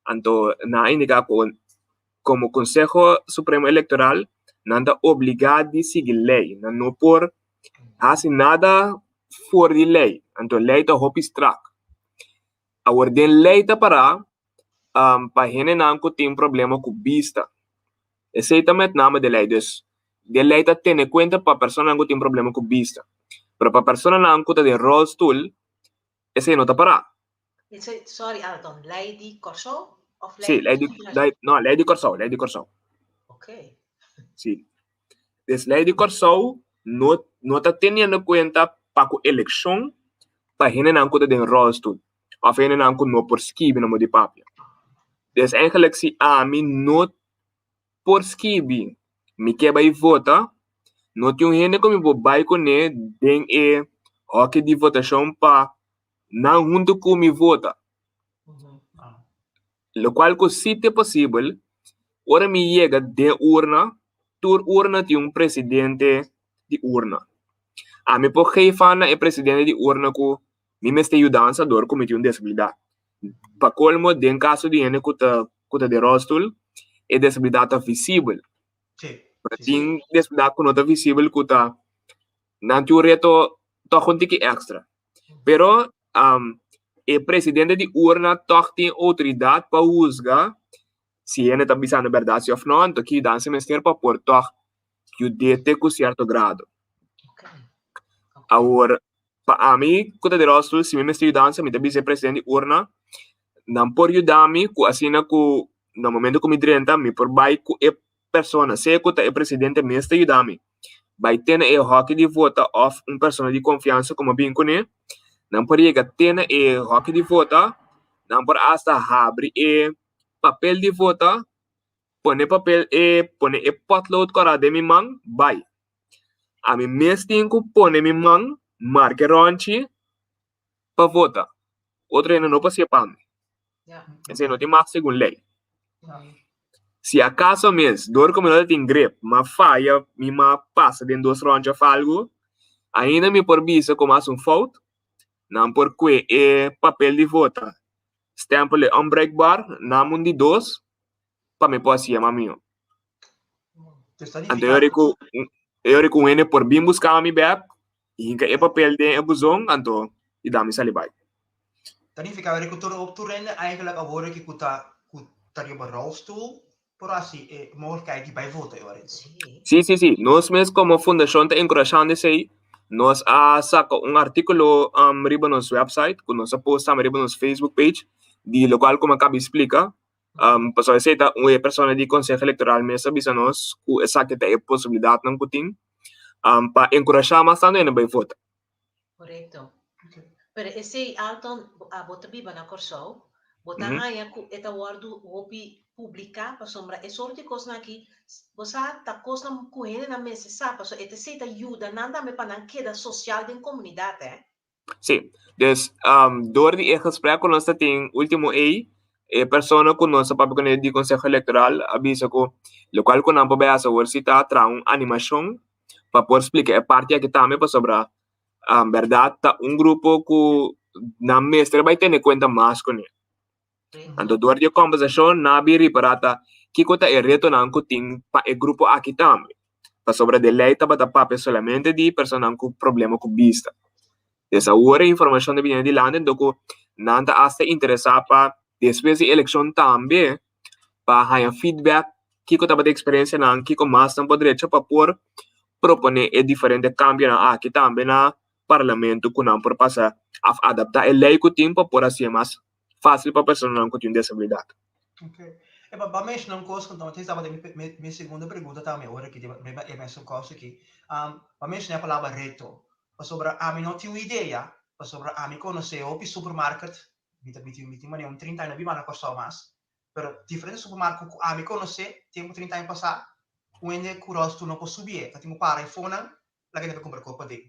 anto nan a indiká ku komo Konseho Supremo Elektoral nan ta obligá di sigui lei, nan no por hasi nada for di lei, anto lei ta hopi strak. Awor den lei ta pará pa hendenan ku tin problema ku bista. Esei ta met name den lei. Dus, den lei ta tene kuenta pa personanan ku tin problema ku bista. Pero pa personanan ku ta den rolstoel, esei no ta pará. Esei, sorry Alton, lei di Kòrsou òf lei Sí, lei di, lei, no, lei di Kòrsou, lei di Kòrsou. Ok. Sí. Dus lei di Kòrsou no, no ta teniendo kuenta pa ku elekshon pa hendenan ku ta den rolstoel. Of hendenan ku no por skibi na mo di papia. Dus eigenlijk si ami no por skibi, mi ke bai vota, no tin un hende ku mi por bai kuné den e hòki di votashon pa nan huntu ku mi vota. Lokual ku si ta posibel, ora mi yega den urna, tur urna tin un presidente di urna. Ami por gefa na e presidente di urna ku Mi mester yudansa dor ku mi tin un desabilidat. Pa kolmo, den kaso di hende ku ta ku ta den rolstoel, e desabilidat ta visibel. Pero tin desabilidat ku no ta visibel ku ta nan tin un reto tòg un tiki èkstra. Pero e presidente di urna tòg tin outoridat pa husga si hende ta bisando bèrdat si òf nò, anto ki yudansa mester pa por tòg yud'é te ku sierto grado. Awor, pa ami ku ta di rolstoel, si mi mester yudansa, mi ta bisa e presidente di urna, nan por yuda mi ku asina ku na momento ku mi drenta, mi por bai ku e persona, sea ku ta e presidente mes ta yuda mi, bai te na e hòki di vota òf un persona di konfiansa ku mi a bin kuné, nan por yega te na e hòki di vota, nan por asta habri e papel di vota, pone papel e pone e potlood kòrá den mi man, bai. Ami mes tin ku pone mi man marka e rònchi pa vota. Otro hende no por hasié pa mi. Esei no tin mag segun lei. Si akaso mes, dor ku mi no ta tin grip, m'a faya, mi m'a pasa den dos rònchi òf algu, ainda mi por bisa ku m'a hasi un fout, nan por kue e papel di vota, stèmpel e onbruikbaar, nam un di dos. pa mi por hasié mas mihó. Anto e ora ku e ora ku un hende por bin buska mi bèk i hinka e papel den e buzon anto i da mi sali bai. Ta nifiká ora ku tur tur hende eigenlijk awor aki ku ta ku ta riba rolstoel por hasi e mogelijkheid di bai vota e ora ei. Sí, sí, sí. Nos mes komo fundashon ta enkurashando esei. Nos a saka un artíkulo riba nos website ku nos a post tambe riba nos Facebook page di lokual ku mi a kaba di splika. Pasobra esei ta un e persona di Konseho Elektoral mes a bisa nos ku esaki ta e posibilidatnan ku tin pa enkurashá mas tantu hende bai vota. Korekto. Pero esei Alton, abo ta biba na Kòrsou, bo ta haña ku e ta wòrdu hopi publiká pasobra e sort di kosnan aki, bo sa ta kosnan ku hendenan mester sa pasobra e ta esei ta yuda nan tambe pa nan keda sosial den komunidat, eh. Sí, dus door di e gesprek ku nos ta tin último ei, e persona ku nos a papia kuné di Konseho Elektoral a bisa ku lokual ku nan por bai hasi awor si ta traha un animashon pa por splika e parti aki tambe pasobra bèrdat ta un grupo ku nan mester bai tene kuenta mas kuné. Anto door di e kòmbersashon nan a bin ripará ta kiko ta e retonan ku tin pa e grupo aki tambe. Pasobra de lei tabata papia solamente di personanan ku problema ku bista. Des awor e informashon ta bini dilanti anto ku nan ta asta interesá pa despues di elekshon tambe pa haña feedback kiko tabata e eksperensianan, kiko mas nan por drecha pa por proponé e diferente kambionan aki tambe na parlamento ku nan por pasa òf adaptá e lei ku tin pa por hasié mas fácil pa personanan ku tin desabilidat. Okay. E pa pa menshoná un kos ku no tin tabata mi mi mi segundo pregunta tambe ora ki riba e mesun kos aki. Um pa menshoná e palabra reto. Pasobra ami no tin un idea, pasobra ami konosé hopi supermarket, mi ta mi tin mi tin manera un trinta aña no biba na Kòrsou mas, pero diferente supermarket ku ami konosé tempu trinta aña pasá, un hende ku ròlstoel no por subié, ta tin ku para e fonan laga hende kumpra kos paden.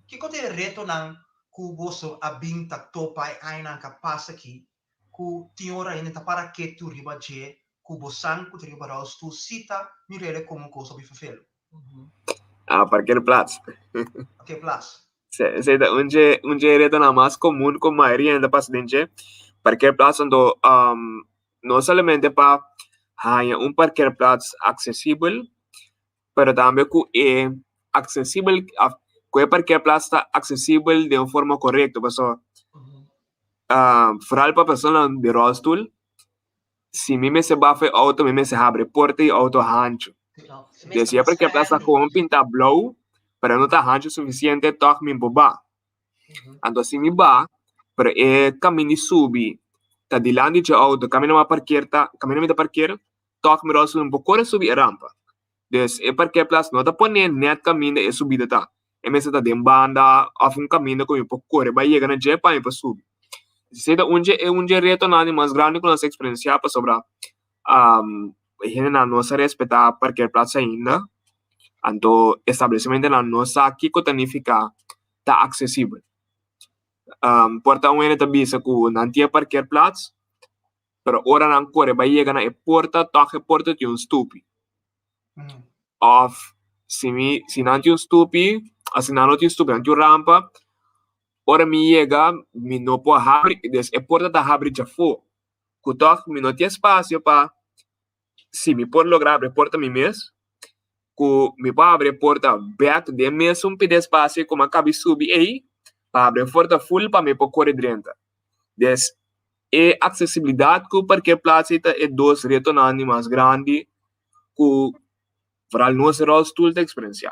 Kiko ta e retonan ku boso a bin ta topa e añanan ku a pasa aki ku tin ora hende ta para ketu riba dje ku bosan ku ta riba rolstoel si ta mir'el komo un kos hopi ferfelu? Ah, parkeerplaats. Parkeerplaats. Esei ta un dje un dje retonan mas komun ku mayoria hende ta pasa den dje. Parkeerplaats anto no solamente pa haña un parkeerplaats aksesibel, pero tambe ku e aksesibel òf ku e parkeerplaats ta aksesibel den un forma korekto pasobra foral pa personanan di ròlstul si mi mester bafa e outo mi mester habri e porta di e outo hanchu. Des si e parkeerplaats ta gewoon pintá blou pero no ta hanchu sufisiente tòg mi por ba. Anto si mi ba pero e kaminda di subi ta dilanti dje outo kaminda mi a parkeer ta kaminda mi ta parkeer tòg mi ròlstul no por kore subi e rampa. Dus e parkeerplaats no ta pone nèt kaminda e subida ta. E mester ta den banda òf un kaminda ku mi por kore bai yega na dje pa mi por subi. Esei ta un dje e un dje retonan di mas grandi ku nos a eksperensiá pasobra e hendenan no sa respetá parkeerplaats ainda, anto establesimentonan no sa kiko ta nifiká ta aksesibel. Por ta un hende ta bisa ku nan tin e parkeerplaats, pero ora nan kore bai yega na e porta tòg e porta tin un stupi. Òf si mi si nan tin un stupi òf si nan no tin stupi nan tin un rampa ora mi yega mi no por habri des e porta ta habri djafó ku tòg mi no tin espasio pa si mi por logra habri e porta mi mes ku mi por habri e porta bèk den mesun pida espasio ku mi a kabi subi ei pa habri e porta ful pa mi por kore drenta. Des e aksesibilidat ku parkeerplaats ei ta e dos retonan di mas grandi ku foral nos ròlstul ta eksperensiá.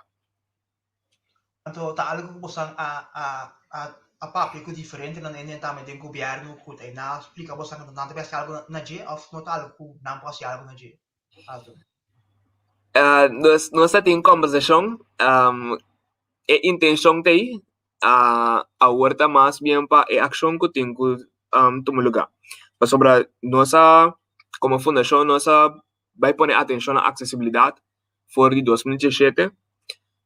Anto ta algu ku bosan a a a a papia ku diferentenan hende tambe den gobièrnu ku ta na splika bosan ku nan ta hasi algu na dje òf no ta algu ku nan por hasi algu na dje? Alto. Nos nos ta tin kombersashon, e intenshon ta ei, awor ta mas bien pa e akshon ku tin ku tuma lugá. Pasobra nos a komo fundashon nos a bai pone atenshon na aksesibilidat for di 2017.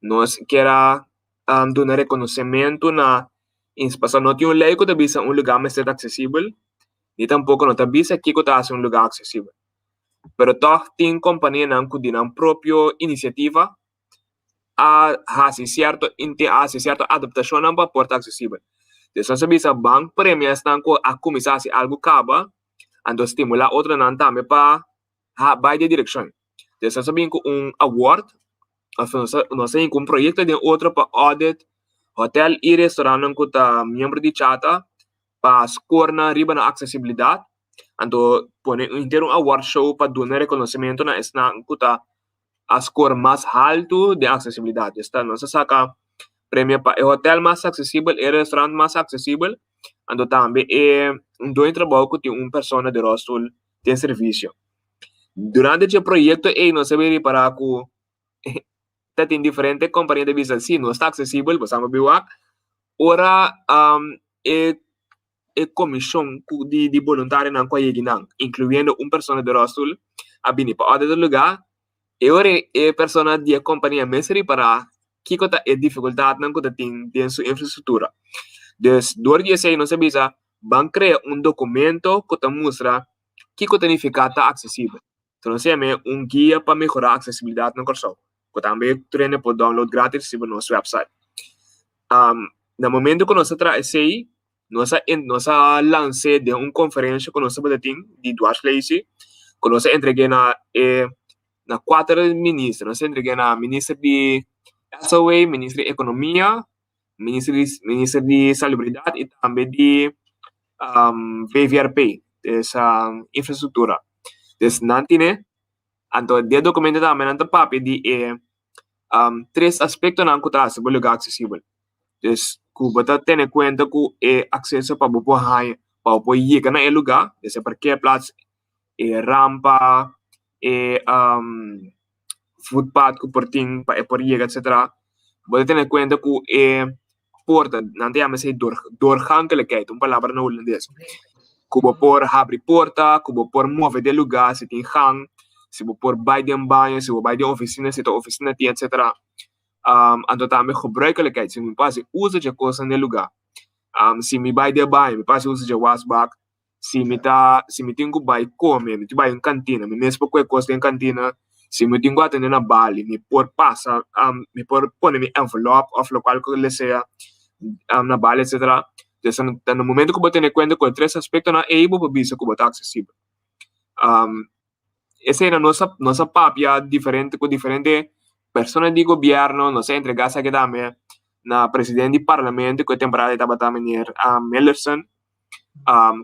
Nos kier a duna rekonosementu na pasobra no tin un lei ku ta bisa un lugá mester ta aksesibel, ni tampoko no ta bisa kiko ta hasi un lugá aksesibel. Pero tòg tin kompanianan ku di nan propio inisiativa a hasi sierto a hasi sierto adaptashonnan pa por ta aksesibel. Des nos a bisa ban premia esnan ku a kuminsá hasi algu kaba, anto stimulá otronan tambe pa. Ha bai den direkshon. Des nos a bin ku un award, òf nos a nos a bin ku un proyekto den otro pa audit hotèl i restorantnan ku ta miembro di Chata pa skor nan riba nan aksesibilidat. Anto pone un henter un award show pa duna rekonosementu na esnan ku ta a skor mas haltu den aksesibilidat. Des ta nos a saka premio pa e hotèl mas aksesibel, e restorant mas aksesibel, anto tambe e un doño di trabou ku tin un persona di ròlstul den servisio. Durante dje proyekto ei nos a bin ripará ku ta tin diferente kompania ta bisa si nos ta aksesibel bo sa bo bin wak ora e e komishon ku di di boluntarionan ku a yegi nan inkluyendo un persona di ròlstul a bini pa òrde di lugá e ora e persona di e kompania mes ripará kiko ta e difikultatnan ku ta tin den su infrastruktura. Dus dor di esei nos a bisa Ban krea un dokumento ku ta mustra kiko ta nifiká ta aksesibel. Ta nos yam'é un guia pa mehorá aksesibilidat na Kòrsou, ku tambe tur hende por download grátis riba nos wèpsait. Na momentu ku nos a traha esei, nos a nos a lans'é den un konferensha ku nos tabata tin di dwarslesi, ku nos a entreg'é na e na kuater minister. Nos a entreg'é na minister di SOA, minister di Ekonomia, Minister di Minister di Salubridad y tambe di VVRP, des infrastructura. Des nan tine, anto den documento tambe nan ta papia di e tres aspectonan cu ta haci bo lugar accesibel. Des cu bo ta tene cuenta cu e acceso pa bo por haña, pa bo por yega na e lugar, des e parkeerplaats, e rampa, e footpath ku por tin pa e por yega etcetera, bo ta tene kuenta ku e porta, nan ta yama esei doorgankelijkheid, un palabra na hulandes, ku bo por habri porta, ku bo por move den lugá si tin gang, si bo por bai den baño, si bo bai den ofisina, si ta ofisina tin etcetera. Anto tambe gebruikelijkheid, si mi por hasi uso dje kosnan den lugá, si mi bai den baño mi por hasi uso dje wasbak, Si mi ta, si mi tin ku bai kome, mi tin bai un kantina, mi mes por kohe kos den kantina, si mi tin ku atende na bali, mi por pasa, mi por pone mi envelop òf lokual ku le sea na bali etcetera. Entonces ta na momento ku bo tene kuenta ku e tres aspektonan ei bo por bisa ku bo ta aksesibel. Esei nos a nos a papia diferente ku diferente persona di gobierno, nos a entrega esaki tambe na presidente di parlamento ku e temporada ei tabata meneer Millerson,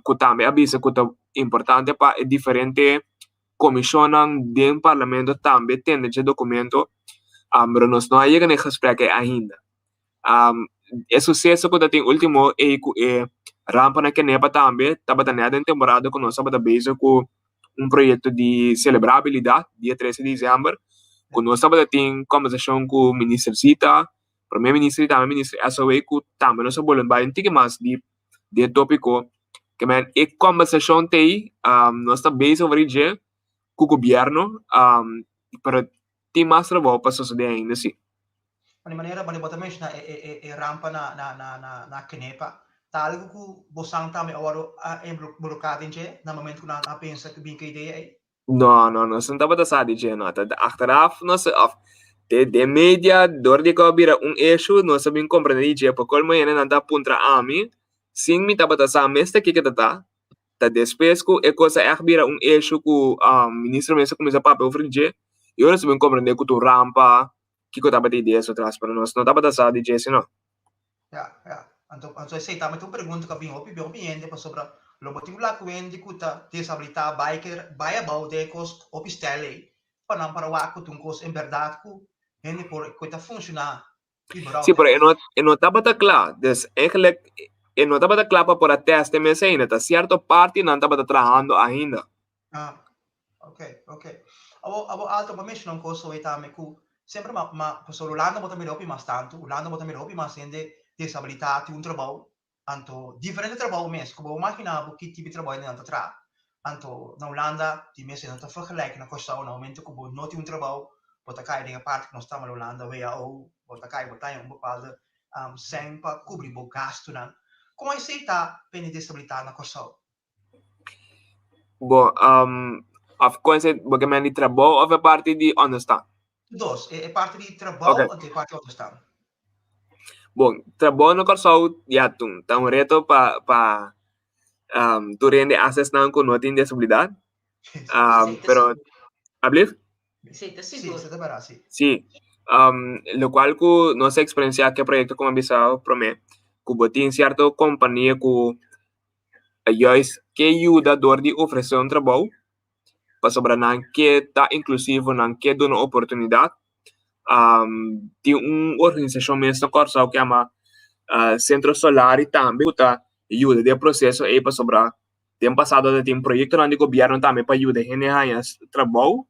ku tambe a bisa ku ta importante pa e diferente komishonnan den parlamento tambe tende dje dokumento, pero nos no a yega na e gesprek ei ainda. E suseso ku ta tin ultimo ei ku e rampa na Kenepa tambe tabata nèt den temporada ku nos tabata bezig ku un proyekto di selebrabilidat dia trese di disièmber ku nos tabata tin kòmbersashon ku minister Zita, prome minister i tambe minister SOA ku tambe nos a bolbe bai un tiki mas di di e tópiko. Ke men e kòmbersashon t'ei nos ta bezig over di dje ku gobièrnu pero tin mas trabou pa sosodé ainda si. Di manera bo ta menshoná e rampa na Kenepa, ta algu ku bosan tambe a wòrdu a involukrá den dje na momento ku nan a pensa ku bin ku e idea ei? No, no, nos no tabata sa di dje, no. Ta achteraf nos òf den media dor di ku a bira un issue nos a bin komprendé di dje. Pa kolmo hende nan ta puntra ami sin mi tabata sa mes ta kiko ta ta. Ta despues ku e kos a ègt bira un issue ku minister mes a kuminsá papia over di dje i ora nos a bin komprendé ku ta un rampa. Kiko tabata idea su tras, pero nos no tabata sa di dje sino. Ya, ya. Anto, anto esei tambe ta un pregunta ku a bin hopi hopi hende pasobra lo bo tin ku laga ku hende ku ta deshabilitá bai ker bai abou den e kos hopi stèl ei pa nan para wak ku ta un kos en bèrdat ku hende por ku e ta funshoná überhaupt. Sí, pero e no e no tabata kla. Dus eigenlijk e no tabata kla pa por a tèst e mes ainda. Ta sierto parti nan tabata trahando ainda. Ah, ok, ok. Abo, abo Alto, bo menciona un cosa hoy tambe cu semper ma, ma, pasobra Hulanda bo ta mira hopi mas tanto, Hulanda bo ta mira hopi mas hende deshabilitá tin un trabou, anto diferente trabou mes, cu bo imagina bo ki tipo di trabou hende nan ta traha. Anto na Hulanda tin mes hende ta vergelijk na Kòrsou na momento cu bo no tin un trabou, bo ta cay den e parti cu nos ta na Hulanda, WHO, bo ta cay, bo ta haña un bepaalde sèn pa cubri bo gastunan. Con esey ta pa hende deshabilitá na Kòrsou? Bo, um, of kon se bo ke men di trabou of e parti di onderstand? Dos, e, e parti di trabou okay. en e parti onderstand. Bon, trabou na Kòrsou, ja, tun, ta un reto pa, pa um, tur hende asesnan ku no tin disabilidat. Um, pero Ablief? Sí, ta Sí, sigur. esei ta bèrdat, sí. Sí. Lokual ku nos a eksperensiá ku e proyekto komo a bisa promé, ku bo tin sierto kompania ku juist ke yuda dor di ofresé un trabou, pasobra nan ke ta inklusivo, nan ke duna oportunidat. Tin un organisashon mes na Kòrsou ku yama Sentro Solari tambe ku ta yuda den e proseso ei pasobra Den pasado ta tin proyectonan di gobierno tambe pa yuda hende haña trabou.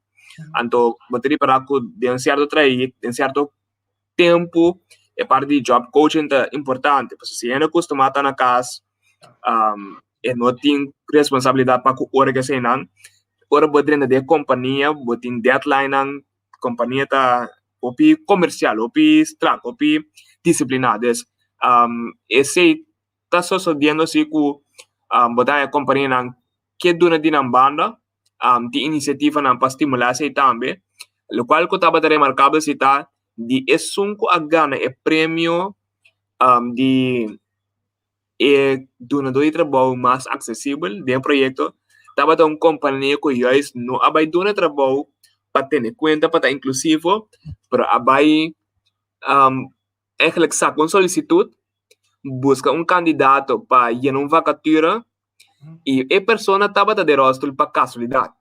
Anto bo ta ripara ku den sierto trayecto, den sierto tempu e parti di job coaching ta importante. Pasobra si hende kustumá ta na kas, e no tin responsabilidat pa ku ora keseinan. Ora bo drenta den e kompania bo tin deadlinenan, kompania ta hopi komersial, hopi strak, hopi disipliná. Dus esei ta sosodiendo si ku bo ta haña kompanianan ke duna di nan banda, tin inisiativanan pa stimulá esei tambe. Lokual ku tabata remarkabel si ta di esun ku a gana e premio di e dunadó di trabou mas aksesibel den e proyekto tabata un kompania ku juist no a bai duna trabou pa tene kuenta pa ta inklusivo, pero a bai Eigenlijk saka un solisitut, buska un kandidato pa yena un vakatura i e persona tabata den rolstoel pa kasualidat.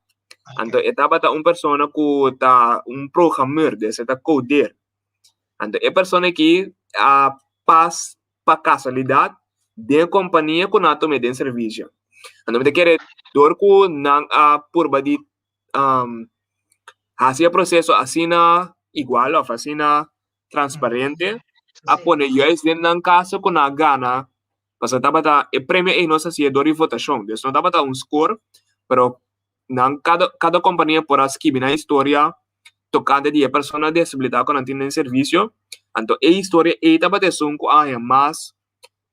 Anto e tabata un persona ku ta un programeur, dus e ta kodeer. Anto e persona aki a pas pa kasualidat den e kompania ku nan a tuma den servisio. Anto mi ta kere dor ku nan a purba di hasi e proseso asina igual òf asina transparente a pone juist den nan caso cu nan a gana pasobra tabata e premio ey nos haci'e door di votacion dus no tabata un score pero nan cada cada compania por a skibi nan historia tocante di e persona desabilita cu nan tin den servicio anto e historia ey tabata esun cu a haña mas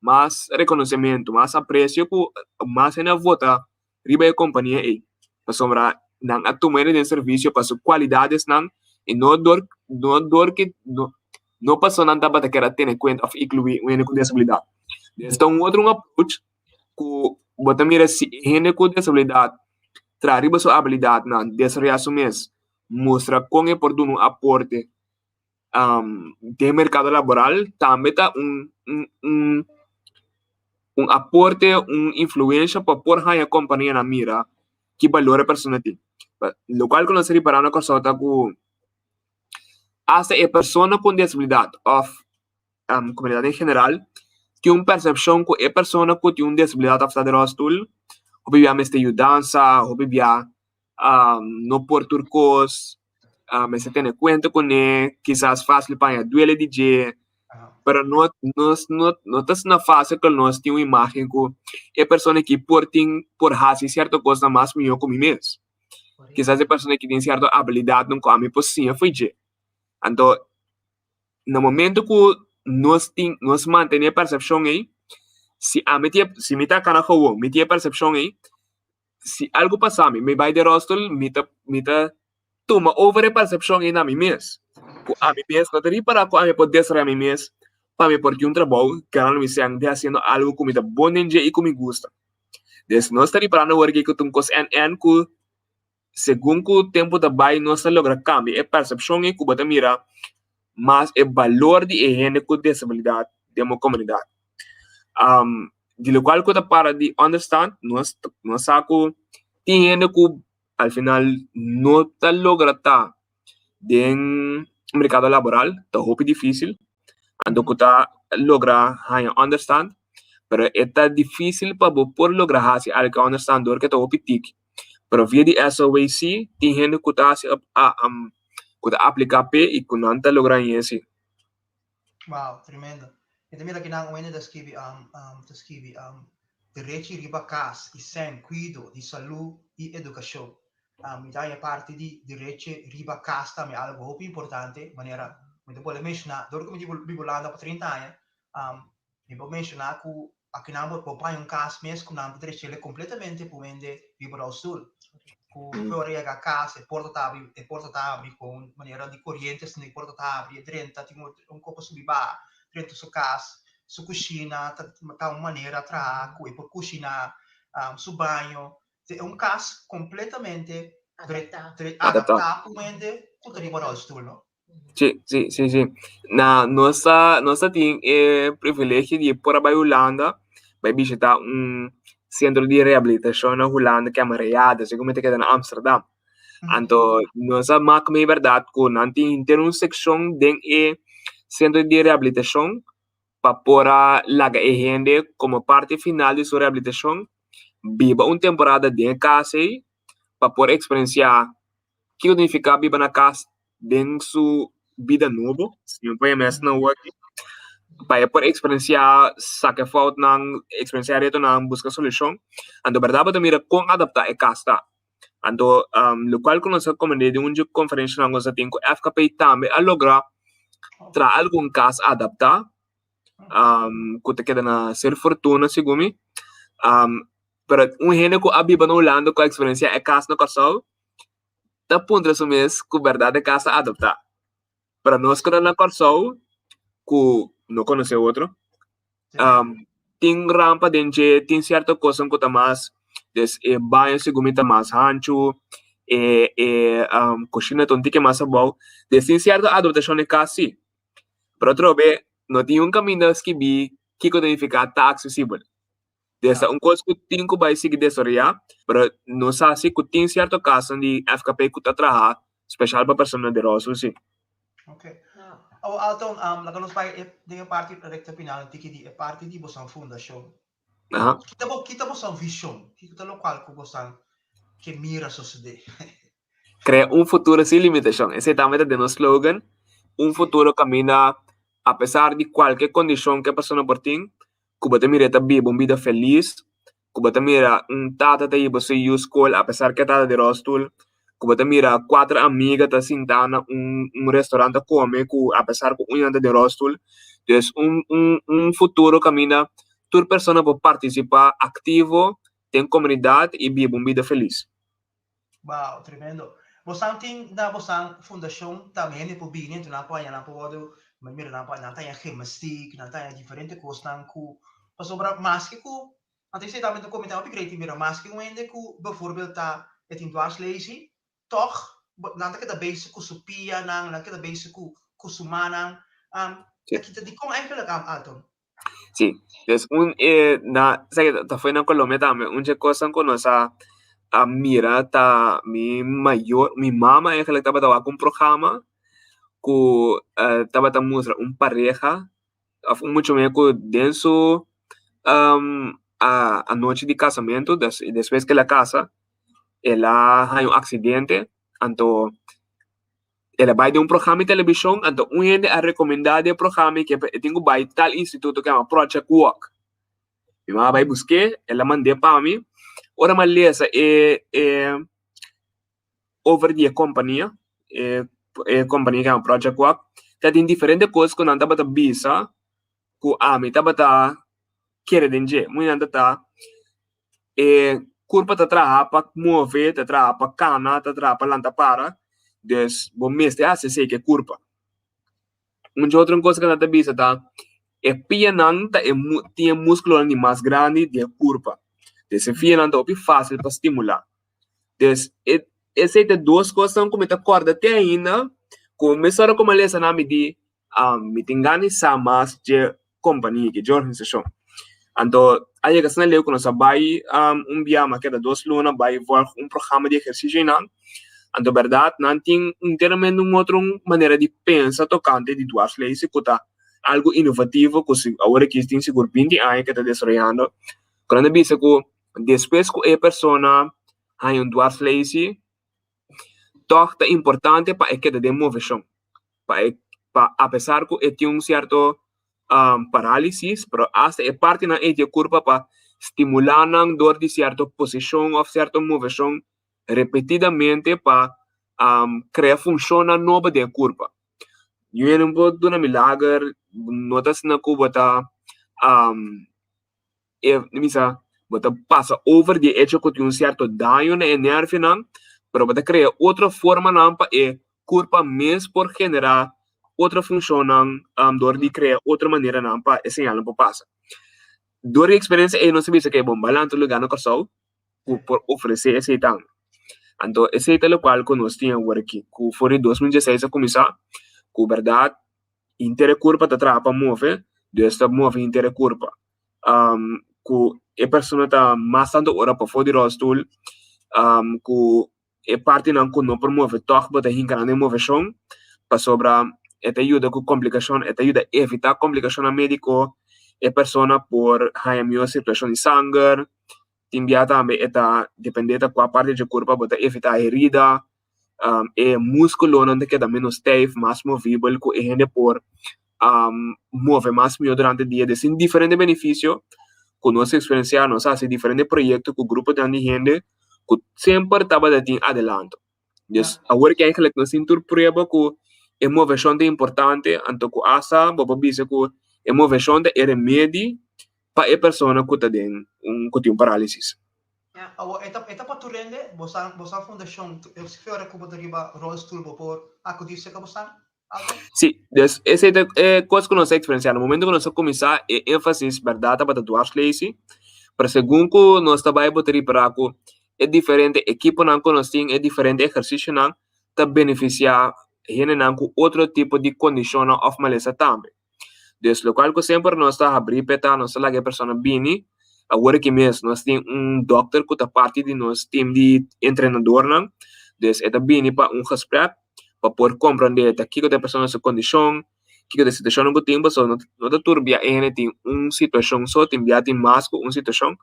mas reconocimento mas aprecio cu mas hende a vota riba e kompania ei, pasobra nan a tuma hende den servisio pa su kualidadesnan i no dor no dor ke no no pasobra nan tabata kier a tene kuenta òf inkluí un hende ku desabilidat. Des ta un otro un approach ku bo ta mira si e hende ku desabilidat traha riba su abilidatnan, desaroyá su mes, mustra kon e por duna un aporte den merkado laboral tambe ta un un un un aporte, un influensha pa por haña kompanianan mira ki balor e persona tin. Lokual ku nos ta ripará na Kòrsou ta ku asta e persona ku un desabilidat òf komunidat en general tin un persepshon ku e persona ku tin un desabilidat òf ta den ròlstul hopi bia mester yudansa, hopi bia no por tur kos, mester tene kuenta kuné, kisas fásil paña duele di dje, pero no nos no no ta asina fásil ku nos tin un imágen ku e persona aki por tin por hasi sierto kosnan mas mihó ku mi mes. Kisas e persona aki tin sierto abilidatnan ku ami por siña for dje. Anto na momento ku nos tin nos mantené e persepshon ei, si ami tin si mi ta kana gewoon mi tin e persepshon ei, si algu pasa mi, mi bai den rolstoel, mi ta mi ta tuma over e persepshon ei na mi mes. Ku ami mes no ta ripará ku ami por desaroyá mi mes pa mi por tin un trabou ganando mi sèn di hasiendo algu ku mi ta bon den dje i ku mi gusta. Des nos ta riparando awor aki ku ta un kos èn èn ku segun ku tempu ta bai nos ta logra kambia e persepshon ei ku bo ta mira mas e balor di e hende ku desabilidat den bo komunidat. Di lokual ku ta para di understand nos nos sa ku tin hende ku al final no ta logra ta den merkado laboral, ta hopi difisil, anto ku ta logra haña understand, pero e ta difisil pa bo por logra hasi algu understand dor ke ta hopi tiki. Pero via di SOAC tin hende ku ta hasi ku ta apliká p'e i ku nan ta logra haña esei. Wow, tremendo. Mi ta mira kinan un hende ta skibi ta skibi derechi riba kas i sèn, kuido di salú i edukashon. Mi ta haña parti di derechi riba kas tambe algu hopi importante, manera mi ta bolbe menshoná, dor ku mi biba Hulanda pa 30 aña, mi por menshoná ku akinan bo por paña un kas mes ku nan ta drech'el kompletamente pa un hende riba rolstoel. Ku ora yega kas e porta ta abri, e porta ta abri ku un manera di koriente asina e porta ta abri, e drenta tin un kos pa subi baha, drenta su kas, su kushina ta ta un manera traha ku e por kushiná, su baño, un kas kompletamente. Adaptá. Adaptá un hende ku ta riba rolstoel, no? Sí, sí, sí, sí. Na, nos ta, nos ta tin e privilegio di por a bai Hulanda, bai bishitá un sentro di rehabilitashon na Hulanda ku yama Reade, segun mi ta keda na Amsterdam. Anto nos a mak mi bèrdat ku nan tin henter un sekshon den e sentro di rehabilitashon pa por a laga e hende komo parti final di su rehabilitashon biba un temporada den e kas ei pa por eksperensiá kiko ta nifiká biba na kas den su bida nobo, si mi por yama esei na wòrdu, pa e por eksperensiá saka e foutnan, eksperensiá retonan, buska solushon. Anto bèrdat bo ta mira kon adaptá e kas ta. Anto lokual ku nos a komprendé den un dje konferenshanan ku nos a tin ku FKP tambe a logra traha algun kas adaptá ku ta keda na Ser Fortuna segun mi. Pero un hende ku a biba na Hulanda ku a eksperensiá e kas na Kòrsou ta puntra su mes ku bèrdat e kas ta adaptá. Pero nos ku ta na Kòrsou ku no konosé otro tin rampa den dje, tin sierto kosnan ku ta mas, des e baño segun mi ta mas hanchu, e e kushina ta un tiki mas abou, des tin sierto adaptashon den kas si. Pero atrobe no tin un kaminda skibí kiko ta nifiká ta aksesibel. Des ta un kos ku tin ku bai sigui desaroyá, pero nos sa si ku tin sierto kasnan di FKP ku ta traha speshal pa personanan di rolstoel si. Ok. Awor Alton, laga nos bai den e parti rekta final tiki di e parti di bosan fundashon. Kita bo kita bosan vishon? Kiko ta lokual ku bosan ke mira sosodé? Krea un futuro sin limitashon. Esei tambe ta den nos slogan. Un futuro kaminda apesar di kualke kondishon ku e persona por tin, ku bo ta mira e ta biba un bida felis, ku bo ta mira un tata ta hiba su yu skol apesar ku e tata di ròlstul, ku bo ta mira kuater amiga ta sintá na un un restaurant ta kome ku apesar ku un nan ta den ròlstul. Dus un un un futuro kaminda tur persona por partisipá aktivo den komunidat i biba un bida felis. Wow, tremendo. Bosan tin na bosan fundashon tambe hende por bini enton nan por haña nan por wòrdu mira nan por nan ta haña gimnastiek, nan ta haña diferente kosnan ku pasobra maske ku anto esei tambe ta komentá hopi great mira maske un hende ku bevoorbeeld ta e tin dwarslaesie tòg nan ta keda bezig ku su pianan, nan ta keda bezig ku ku su mannan. Ta kita dikon eigenlijk Alton? Sí, dus un e na sa ke ta foi na Colombia tambe un dje kosnan ku nos a a mira ta mi mayor mi mama eigenlijk tabata wak un programa ku tabata mustra un pareha òf un mucha muhé ku den su anochi di kasamentu despues ku el a kasa el a haña un aksidente anto El a bai den un programa di televishon, anto un hende a rekomendá di e programa ke e tin ku bai tal instituto ku yama Project Walk. Mi mama a bai busk'é, el a mand'é pa mi. Ora mi a lesa e e over di e kompania, e e kompania ku yama Project Walk, ta tin diferente kos ku nan tabata bisa ku ami tabata kere den dje. Muy nan ta ta e kurpa ta traha pa move, ta traha pa kana, ta traha pa lanta para, dus bo mester hasi esei ku e kurpa. Un dje otro kos ku nan ta bisa ta e pianan ta e tin e muskulonan di mas grandi di e kurpa, dus e pianan ta hopi fásil pa stimulá. Dus e esei ta dos kosnan ku mi ta kòrda te ainda ku mesora ku mi a lesa nan mi di mi tin gana di sa mas dje kompania aki, dje organisashon. Anto a yega asina leu ku nos a bai un bia, mi a keda dos luna bai vòlg un programa di ehersisio einan. Anto bèrdat nan tin enteramente un otro manera di pensa tokante di dwarslesie ku ta algu inovativo ku awor aki tin sigur binti aña ke ta desaroyando. Ku nan ta bisa ku despues ku e persona haña un dwarslesie Tòg ta importante pa e keda den moveshon, pa e pa apesar ku e tin un sierto parálisis, pero asta e partinan ei di e kurpa pa stimulá nan dor di sierto posishon òf sierto moveshon repetidamente pa krea funshonnan nobo den e kurpa. Yu hende no por duna milager, no ta asina ku bo ta e bisa bo ta pasa over di e hecho ku tin un sierto daño na e nervionan, pero bo ta krea otro formanan pa e kurpa mes por generá otro funshonnan dor di krea otro maneranan pa e señalnan por pasa. Dor di eksperensia ei nos a bisa ke bon, bai lanta un lugá na Kòrsou ku por ofresé esei tambe. Anto esei ta lokual ku nos tin awor aki, ku for di 2016 a kuminsá, ku bèrdat henter e kurpa ta traha pa move, dus ta move henter e kurpa. Ku e persona ta mas tantu ora pafó di ròlstul, ku e partinan ku no por move tòg bo ta hinka nan den moveshon, pasobra e ta yuda ku komplikashon, e ta yuda evitá komplikashonnan médiko, e persona por haña mihó sirkulashon di sanger, tin bia tambe e ta dependé ta kua parti dje kurpa bo ta evitá herida, e múskulonan ta keda ménos stijf, mas movibel ku e hende por move mas mihó durante dia. Des tin diferente benefisio ku nos a eksperensiá, nos a hasi diferente proyekto ku gruponan di hende ku semper tabata tin adelanto. Dus awor ku eigenlijk nos tin tur prueba ku e moveshon ta importante, anto ku asta bo por bisa ku e moveshon ta e remedi pa e persona ku ta den un ku tin un parálisis. Ja, awor e ta e ta pa tur hende, bo sa bo sa fundashon, si ora ku bo ta riba rolstoel bo por akudí serka bo sa algo? Sí, dus esei ta e kos ku nos a eksperensiá. Na momento ku nos a kuminsá e énfasis bèrdat tabata dwarslaesie, pero segun ku nos ta bai bo ta ripará ku e diferente ekiponan ku nos tin, e diferente ehersisionan ta benefisiá hendenan ku otro tipo di kondishonnan òf malesa tambe. Dus lokual ku semper nos ta habrí p'e ta nos ta laga e persona bini. Awor aki mes nos tin un dòkter ku ta parti di nos tim di entrenadornan. Dus e ta bini pa un gesprek pa por komprondé ta kiko ta e persona su kondishon, kiko ta e situashonnan ku tin pasobra no no ta tur bia e hende tin un situashon so, tin bia tin mas ku un situashon.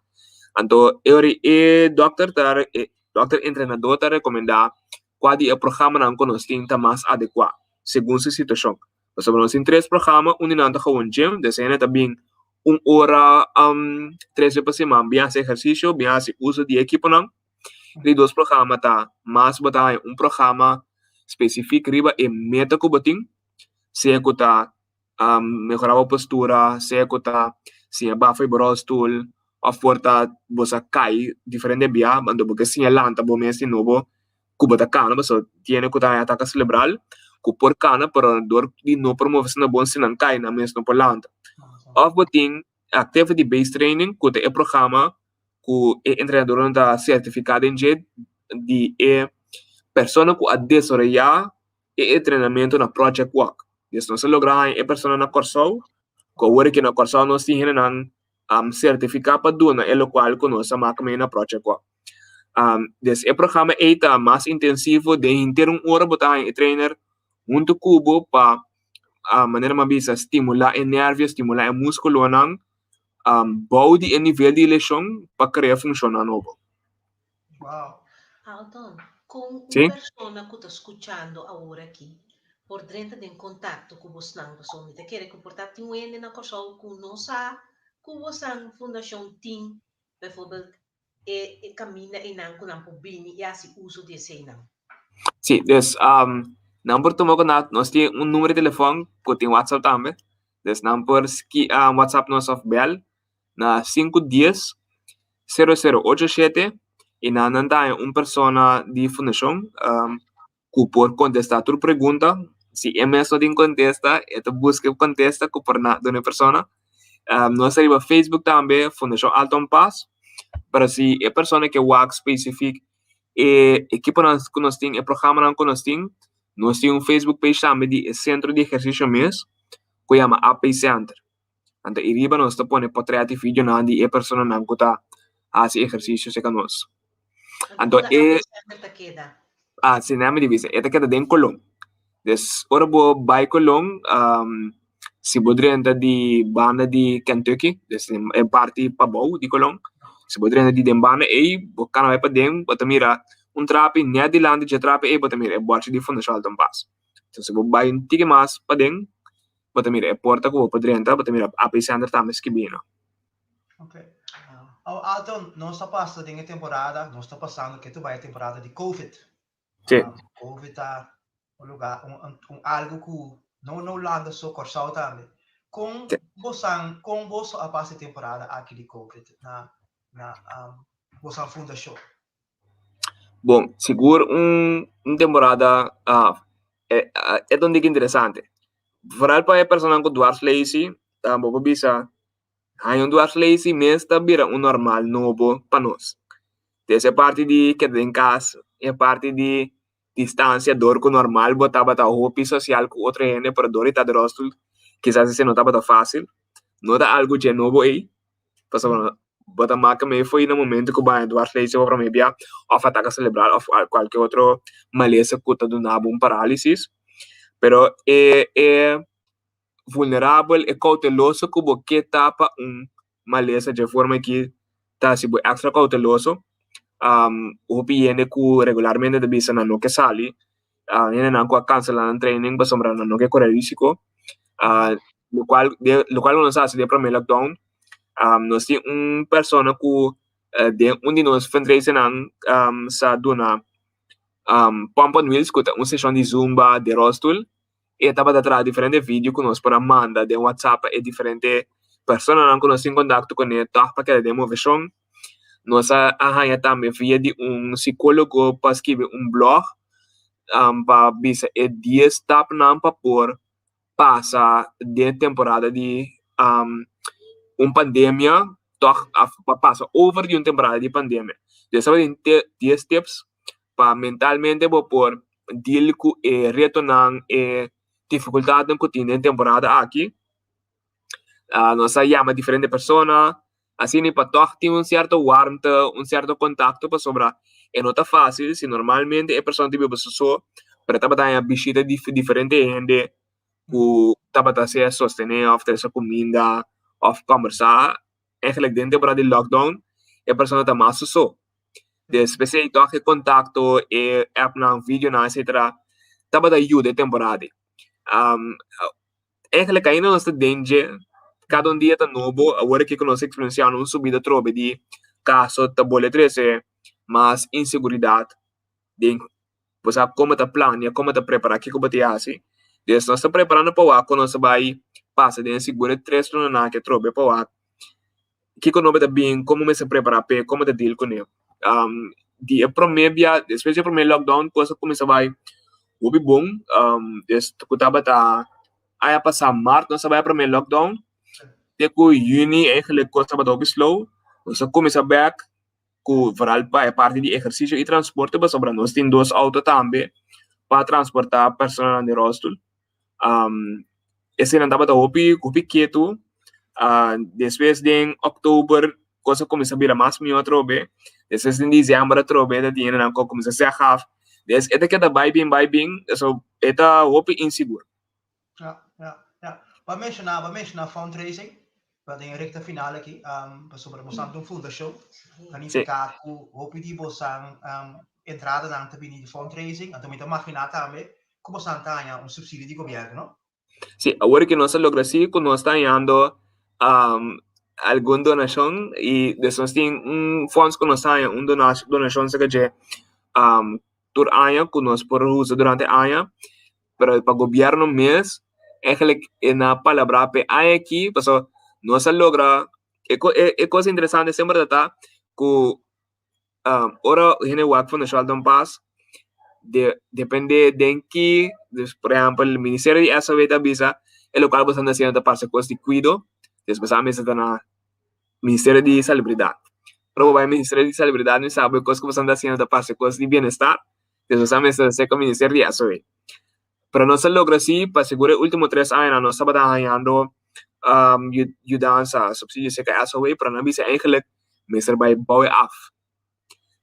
Anto e ora e dòkter ta e dòkter entrenador ta rekomendá kua di e programanan ku nos tin ta mas adekuá segun su situashon. Pasobra nos tin tres programa, un di nan ta gewoon gym, des hende ta bin un ora tres bes pa siman bin hasi ehersisio, bin hasi uso di e ekiponan. Di dos programa ta mas bo ta haña un programa spesifik riba e meta ku bo tin, sea ku ta mehorá bo postura, sea ku ta siña bafa riba rolstoel òf por ta bo sa kai diferente bia, anto bo ke siña lanta bo mes di nobo ku bo ta kana pasobra tiene ku ta haña ataka selebral ku por kana pero dor di no por move asina bon si nan kai nan mes no por lanta. Òf bo tin activity based training ku ta e programa ku e entrenadornan ta sertifiká den dje di e persona ku a desaroyá e entrenamentu na Project Walk. Des nos a logra haña e persona na Kòrsou ku awor aki na Kòrsou nos tin hendenan sertifiká pa duna e lokual ku nos a maka mei na Project Walk. Des e programa ei ta mas intensivo, den henter un ora bo ta haña e trainer huntu ku bo pa manera mi a bisa stimulá e nervio, stimulá e múskulonan bou di e nivel di leshon pa krea funshonnan nobo. Wow. Alton, kon un Sí. persona ku ta skuchando awor aki por drenta den kontakto ku bosnan? Pasobra mi ta kere ku por ta tin un hende na Kòrsou ku no sa ku bosan fundashon tin bijvoorbeeld e e kaminda einan ku nan por bini i hasi uso di eseinan. Sí, dus nan por tuma kontakto, nos tin un numero di telefòn ku tin WhatsApp tambe, dus nan por ski WhatsApp nos òf bèl na sinku dies sero sero ocho shete i nan nan ta haña un persona di fundashon ku por kontestá tur pregunta. Si e mes no tin kontesta, e ta buska e kontesta ku por na duna e persona. Nos ta riba Facebook tambe, Fundashon Alton Paas, pero si e persona ke wak spesifik e ekiponan ku nos tin, e programanan ku nos tin, nos tin un Facebook page tambe di e sentro di ehersisio mes ku yama AP Center. Anto ei riba nos ta pone potrèt i videonan di e personanan ku ta hasi ehersisio serka nos. Anto Anto unda e AP Center ta keda? Ah, si nan mi di bisa, e ta keda den Colón. Dus ora bo bai Colón, si bo drenta di banda di Kentucky, dus e parti pabou di Colón, si bo drenta di den banda ei, bo kana bai paden, bo ta mira un trapi, nèt dilanti dje trapi ei bo ta mira e bòrchi di Fundashon Alton Paas. Entonces si bo bai un tiki mas paden, bo ta mira e porta ku bo por drenta, bo ta mira AP Center tambe skibí no. Ok. Awo Alton, nos ta pasa den e temporada, nos ta pasando ke tu bai e temporada di Covid. Sí. Covid ta un lugar, un, un, un algo ku no na Hulanda so, Kòrsou tambe. Kon Sí. bosan, kon boso a pasa e temporada aki di Covid na na um, bosan fundashon? Bon, sigur un un temporada e e ta un diki interesante. Vooral pa e personanan ku dwarslaesie, ta bo por bisa haña un dwarslaesie mes ta bira un normal nobo pa nos. Des e parti di keda den kas, e parti di distansia dor ku normal bo tabata hopi sosial ku otro hende pero dor di ta den ròlstul kisas esei no tabata fásil. No ta algu dje nobo ei, pasobra bo ta maka mei fo'i na momento ku bo haña dwarslesie pa promé bia òf ataka selebral òf kualke otro malesa ku ta duna bo un parálisis. Pero e e vulnerabel, e kouteloso ku bo ke ta pa un malesa dje forma aki ta hasi bo èkstra kouteloso. Hopi hende ku regularmente ta bisa nan no ke sali, hendenan ku a kanselá nan training pasobra nan no ke kore risiko, lokual lokual ku nos a hasi den e promé lockdown, nos tin un persona ku den un di nos fundraisernan sa duna Pump on Wheels ku ta un seshon di zumba den rolstoel. E tabata traha diferente video ku nos por a manda den WhatsApp pa e diferente personanan ku nos tin kontakto kuné tòg pa keda den moveshon. Nos a haña tambe via di un sikólogo pa skibi un blog pa bisa e dies stapnan pa por pasa den temporada di un pandemia tòg pa pasa over di un temporada di pandemia. Des tabatin dies tips pa mentalmente bo por deal ku e retonan, e difikultatnan ku tin den temporada aki. Nos a yama diferente persona, asina pa tòg tin un sierto warmte, un sierto kontakto pasobra e no ta fásil si normalmente e persona ta biba su so, pero e tabata haña bishita di diferente hende ku tabata sea sostené òf trese kuminda òf kòmbersá. Eigenlijk den temporada di lockdown e persona ta mas su so. Des p'esei tòg e kontakto, e appnan, videonan etcetera tabata yuda e temporada ei. Eigenlijk ainda nos ta den dje, kada un dia ta nobo, awor aki ku nos ta eksperensiando un subida atrobe di kaso ta bolbe trese mas inseguridat den bo sa kon bo ta plania, kon bo ta prepara, kiko bo ta hasi. Des nos ta preparando pa wak kon nos ta bai pasa den e sigur e tres lunanan aki atrobe pa wak kiko no bo ta bin, kon bo mester prepara p'e, kon bo ta deal kuné. Di e promé bia, despues di e promé lockdown kos a kuminsá bai hopi bon, des ku tabata aña pasá mart nos a bai e promé lockdown te ku yüni eigenlijk kos tabata hopi slow, nos a kuminsá bèk ku vooral pa e parti di ehersisio i transporte pasobra nos tin dos outo tambe pa transportá personanan den rolstoel. Eseinan tabata hopi hopi ketu. Despues den òktober kos a kuminsá bira mas mihó atrobe. Despues den disièmber atrobe ta tin hendenan ku a kuminsá sèg af. Des e ta keda bai bin bai bin, so e ta hopi insigur. Ja, ja, ja. Bo a menshoná, bo a menshoná fundraising, pa den e recta final aki, um, pasobra bosan ta un fundashon, ta nifiká ku hopi di bosan um, entradanan ta bini di fundraising, anto mi ta maginá tambe ku bosan ta haña un subsidio di gobièrnu, no? Sí, awor ku nos a logra sí ku nos ta hañando um, algun donashon i des nos tin un fonds ku nos ta haña un donashon serka dje um, tur aña ku nos por usa durante aña. Pero pa gobierno mes, eigenlijk e na palabrá p'e aña aki, pasobra nos a logra, e e e cosa interesante semper ta ta ku ora hende wak Fundashon Alton Paas, de depende den ki, dus por ehèmpel ministerio di SOW ta bisa e lokual bo ta hasiendo ta parse kos di kuido, dus bo sa mester ta na Ministerio di Salubridat. Ora bo bai Ministerio di Salubridat mi sa bo e kos ku bo ta hasiendo ta parse kos di bienestar, dus bo sa mester ta serka Ministerio di SOW. Pero nos a logra si pa sigur e ultimo tres añanan nos tabata hañando yudansa, subsidio serka SOW, pero nan bisa eigenlijk mester bai bou e af.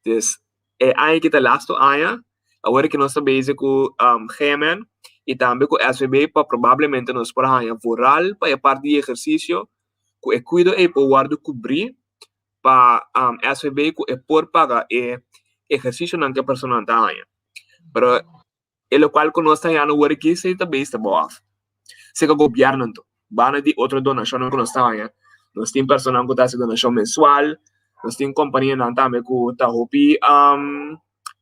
Dus e aña aki ta lastu aña, awor ki nos ta bezig ku GMN i tambe ku SVB pa probablemente nos por haña vooral pa e parti di ehersisio ku e kuido ei por wòrdu kubrí pa SVB ku e por paga e ehersisionan ku e personanan ta haña. Pero e lokual ku nos ta hañando awor aki si ta bes ta bou af. Seka gobièrnu anto, banda di otro donashonnan ku nos ta haña, nos tin personanan ku ta hasi donashon mensual, nos tin kompanianan tambe ku ta hopi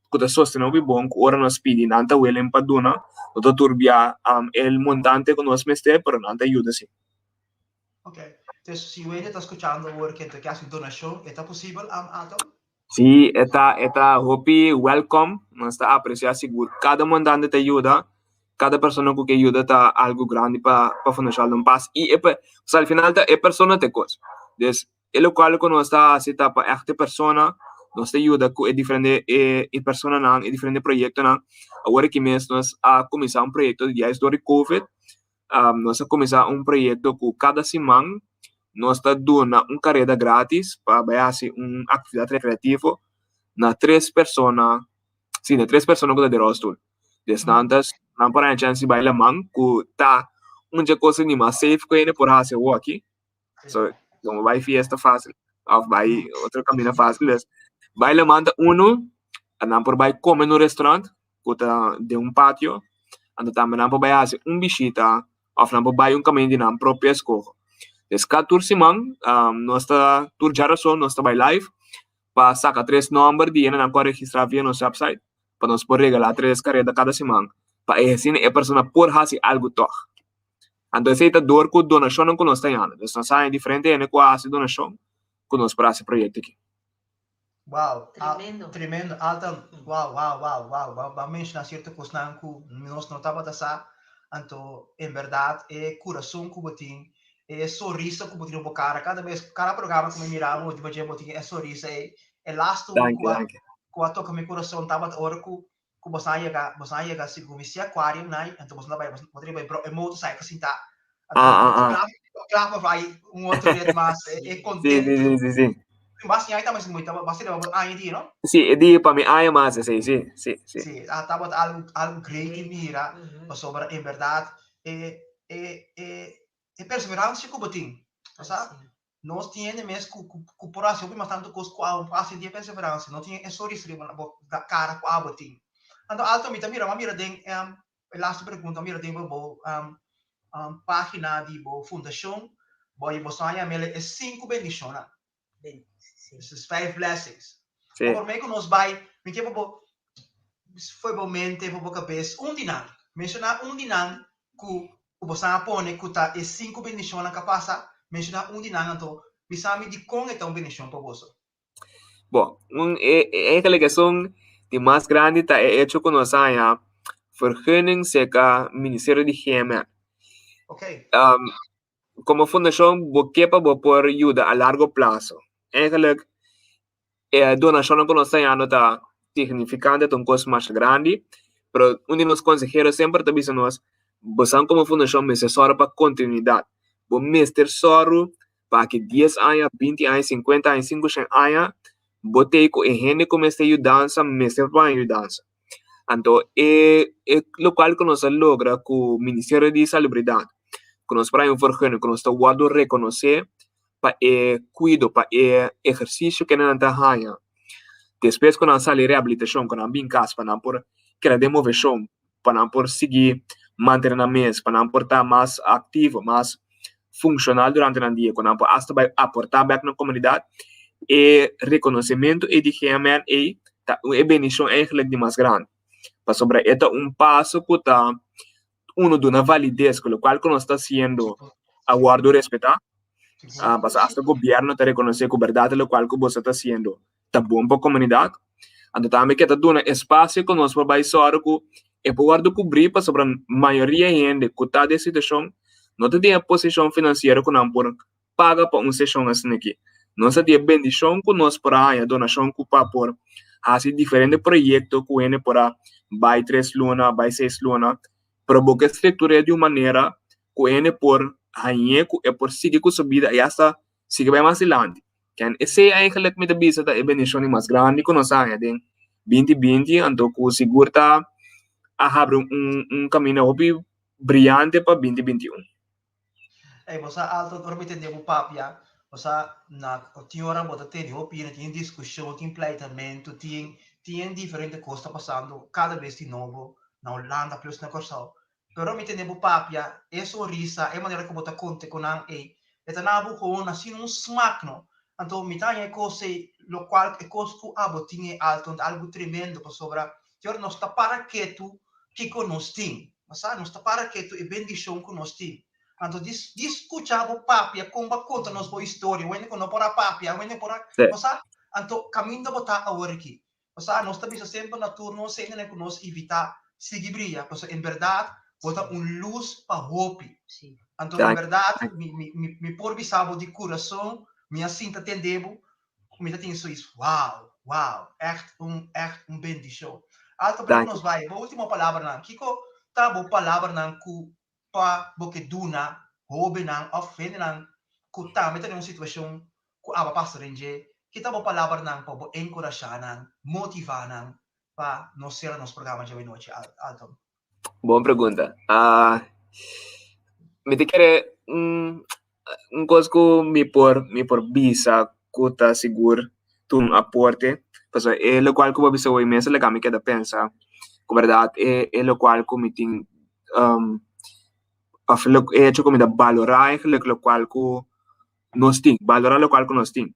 ku ta sostené hopi bon ku ora nos pidi nan ta willing pa duna, no ta tur bia e montante ku nos mester pero nan ta yuda si. Ok, entonces si wende ta skuchando awor ke ta ke hasi donashon, e ta posibel Atom? Sí, e ta e ta hopi welcome, nos ta aprecia sigur cada montante ta yuda, cada persona cu ke yuda ta algo grandi pa pa Fundacion Alton Paas y e osea al final ta e persona ta e cos, dus e locual cu nos ta haci ta pa echt e persona. Nos ta yuda ku e diferente e e personanan, e diferente proyektonan. Awor aki mes nos a kuminsá un proyekto juist dor di covid, nos a kuminsá un proyekto ku kada siman nos ta duna un kareda gratis pa bai hasi un aktividat rekreativo na tres persona, si na tres persona ku ta den rolstoel. Des nan ta nan por haña chèns di bai laman ku ta un dje kos di mas safe ku hende por hasi awor aki. So, como bai fiesta fácil of bai otro camino fácil, dus bai laman ta uno, nan por bai come na un restaurant ku ta den un patio, anto tambe nan por bai hasi un bishita of nan por bai un caminda di nan propio eskoho. Dus kada tur siman nos ta tur djarason nos ta bai live pa saka tres nomber di hendenan ku a registrá via nos website pa nos por regalá tres kareda kada siman pa e asina e persona por hasi algu tòg. Anto esei ta dor ku donashonnan ku nos ta yanda. Dus nos haña diferente hende ku a hasi donashon ku nos por hasi proyekto aki. Wow, Tremendo. tremendo. Alton, wow, wow, wow, wow. Bo a menshoná sierto kosnan ku nos no tabata sa. Anto, en bèrdat, e kurason ku bo tin, e sonrisa ku bo tin na bo kara, kada bes, kada programa ku mi mira bo, bo dje bo tin e sonrisa ei. E lastu Danki, ku a danki. ku a toka mi kurason tabata ora ku ku boso a yega, boso a yega segun mi si aquarium nai, anto boso ta bai, boso ta riba e motorcycle sintá. Anto Ah, ah, ah. kla, kla pa bai un otro ret mas, e Sí, sí, contento. sí, sí, sí. Bas ñai tabata muy, tabata bas riba aña di, no? Sí, e dia pa mi aña mas esei, sí, sí, sí. Sí, a tabata algo, algo great di mira, pasobra en berdad e, e, e, e perseverancia ku bo tin, sa? Nos tin hende mes ku ku por hasi hopi mas tantu kos ku abo por hasi di e perseverancia. No tin e sonrisa riba bo kara ku abo tin. Anto alto mi ta mira, mi a mira den e laste pregunta, mi a mira den bo pagina di bo fundashon, bo i boso a yam'el e sinku bendishonnan. This is five blessings. Sí. Por promé ku nos bai, mi ke pa bo fo'i bo mente, fo'i bo kabes, un di nan. Menshoná un di nan ku ku bo sa a pone ku ta e sinku bendishonnan ku a pasa. Menshoná un di nan anto bisa mi dikon e ta un bendishon pa boso. Bon, un e eigenlijk esun di mas grandi ta e echo ku nos a haña vergunning serka Ministerio di GMN. Oké. Komo fundashon bo ke pa bo por yuda a largo plaso. Eigenlijk e donashonnan ku nos ta hañando ta signifikante, ta un kos masha grandi, pero un di nos konsehero semper ta bisa nos, bosan komo fundashon mester sòru pa kontinuidat. Bo mester sòru pa aki dies aña, binti aña, sinkuenta aña, sinkushen aña, bo t'ei ku e hende ku mester yudansa mester por haña yudansa. Anto e e lokual ku nos a logra ku Ministerio di Salubridat, ku nos por haña un vergunning, ku nos ta wòrdu rekonosé pa e kuido, pa e ehersisio ku nan ta haña despues ku nan sali rehabilitashon, ku nan bin kas pa nan por keda den moveshon, pa nan por sigui mantené nan mes, pa nan por ta mas aktivo, mas funshonal durante nan dia, ku nan por asta bai aportá bèk na komunidat. E rekonosementu ei di GMN ei ta e bendishon eigentlik di mas grandi, pasobra e ta un paso ku ta uno duna valides ku lokual ku nos ta hasiendo a wòrdu respetá, pasobra asta gobièrnu ta rekonosé ku bèrdat lokual ku boso ta hasiendo ta bon pa komunidat. Anto tambe ke ta duna espasio ku nos por bai sòru ku e por wòrdu kubrí pasobra mayoria hende ku ta den situashon no ta den e posishon finansiero ku nan por paga pa un seshon asina aki. Nos ta di e bendishon ku nos por a haña donashon ku pa por hasi diferente proyekto ku hende por a bai tres luna, bai seis luna, pero bo ke struktur'é di un manera ku hende por hañ'é ku e por sigui ku su bida i asta sigui bai mas dilanti. Ken esei eigenlijk mi ta bisa ta e bendishon di mas grandi ku nos a haña den binti binti, anto ku sigur ta a habri un un kaminda hopi briante pa binti 21. Ey, bo sa Alton, ora mi tende bo papia, bo sa na tin ora bo ta tene hopi hende, tin diskushon, tin pleitamentu, tin tin diferente kos ta pasando kada bes di nobo na Hulanda plus na Kòrsou. Pero ora mi tende bo papia, e sonrisa, e manera ku bo ta konta ku nan ey, e ta na bo gewoon asina un smak no. Anto mi ta haña e kos ey, lokual e kos ku abo tin ey Alton ta algu tremendo pasobra tin ora nos ta para ketu kiko nos tin. Bo sa, nos ta para ketu e bendishon ku nos tin. Anto di di skucha bo papia kon bo a konta nos bo historia, wende ku no por a papia, wende por a, Sí. bo sa, anto kaminda bo ta awor aki. Bo sa, nos ta bisa semper na tur nos hendenan ku nos invitá sigui bria, pasobra en bèrdat bo ta un lus pa hopi. Sí. Anto en Danki. bèrdat mi mi mi mi por bisa bo di kurason, mi a sinta tende bo, mi ta tin sois, wow, Wow, echt un echt un bendishon. Alto pa Danki. nos bai, bo último palabranan. Kiko ta bo palabranan ku pa bo ke duna hóbennan òf hendenan ku tambe ta den un situashon ku abo a pasa den dje? Ki ta bo palabranan pa bo enkurashá nan, motivá nan pa nos sera nos programa djawe nochi, Alton? Bon pregunta. Ah, mi ta kere un un kos ku mi por mi por bisa ku ta sigur ta un aporte, pasobra e lokual ku bo a bisa hoy mes a laga mi keda pensa ku bèrdat e e lokual ku mi tin òf e hecho ku mi ta balorá eigenlijk lokual ku nos tin, balorá lokual ku nos tin.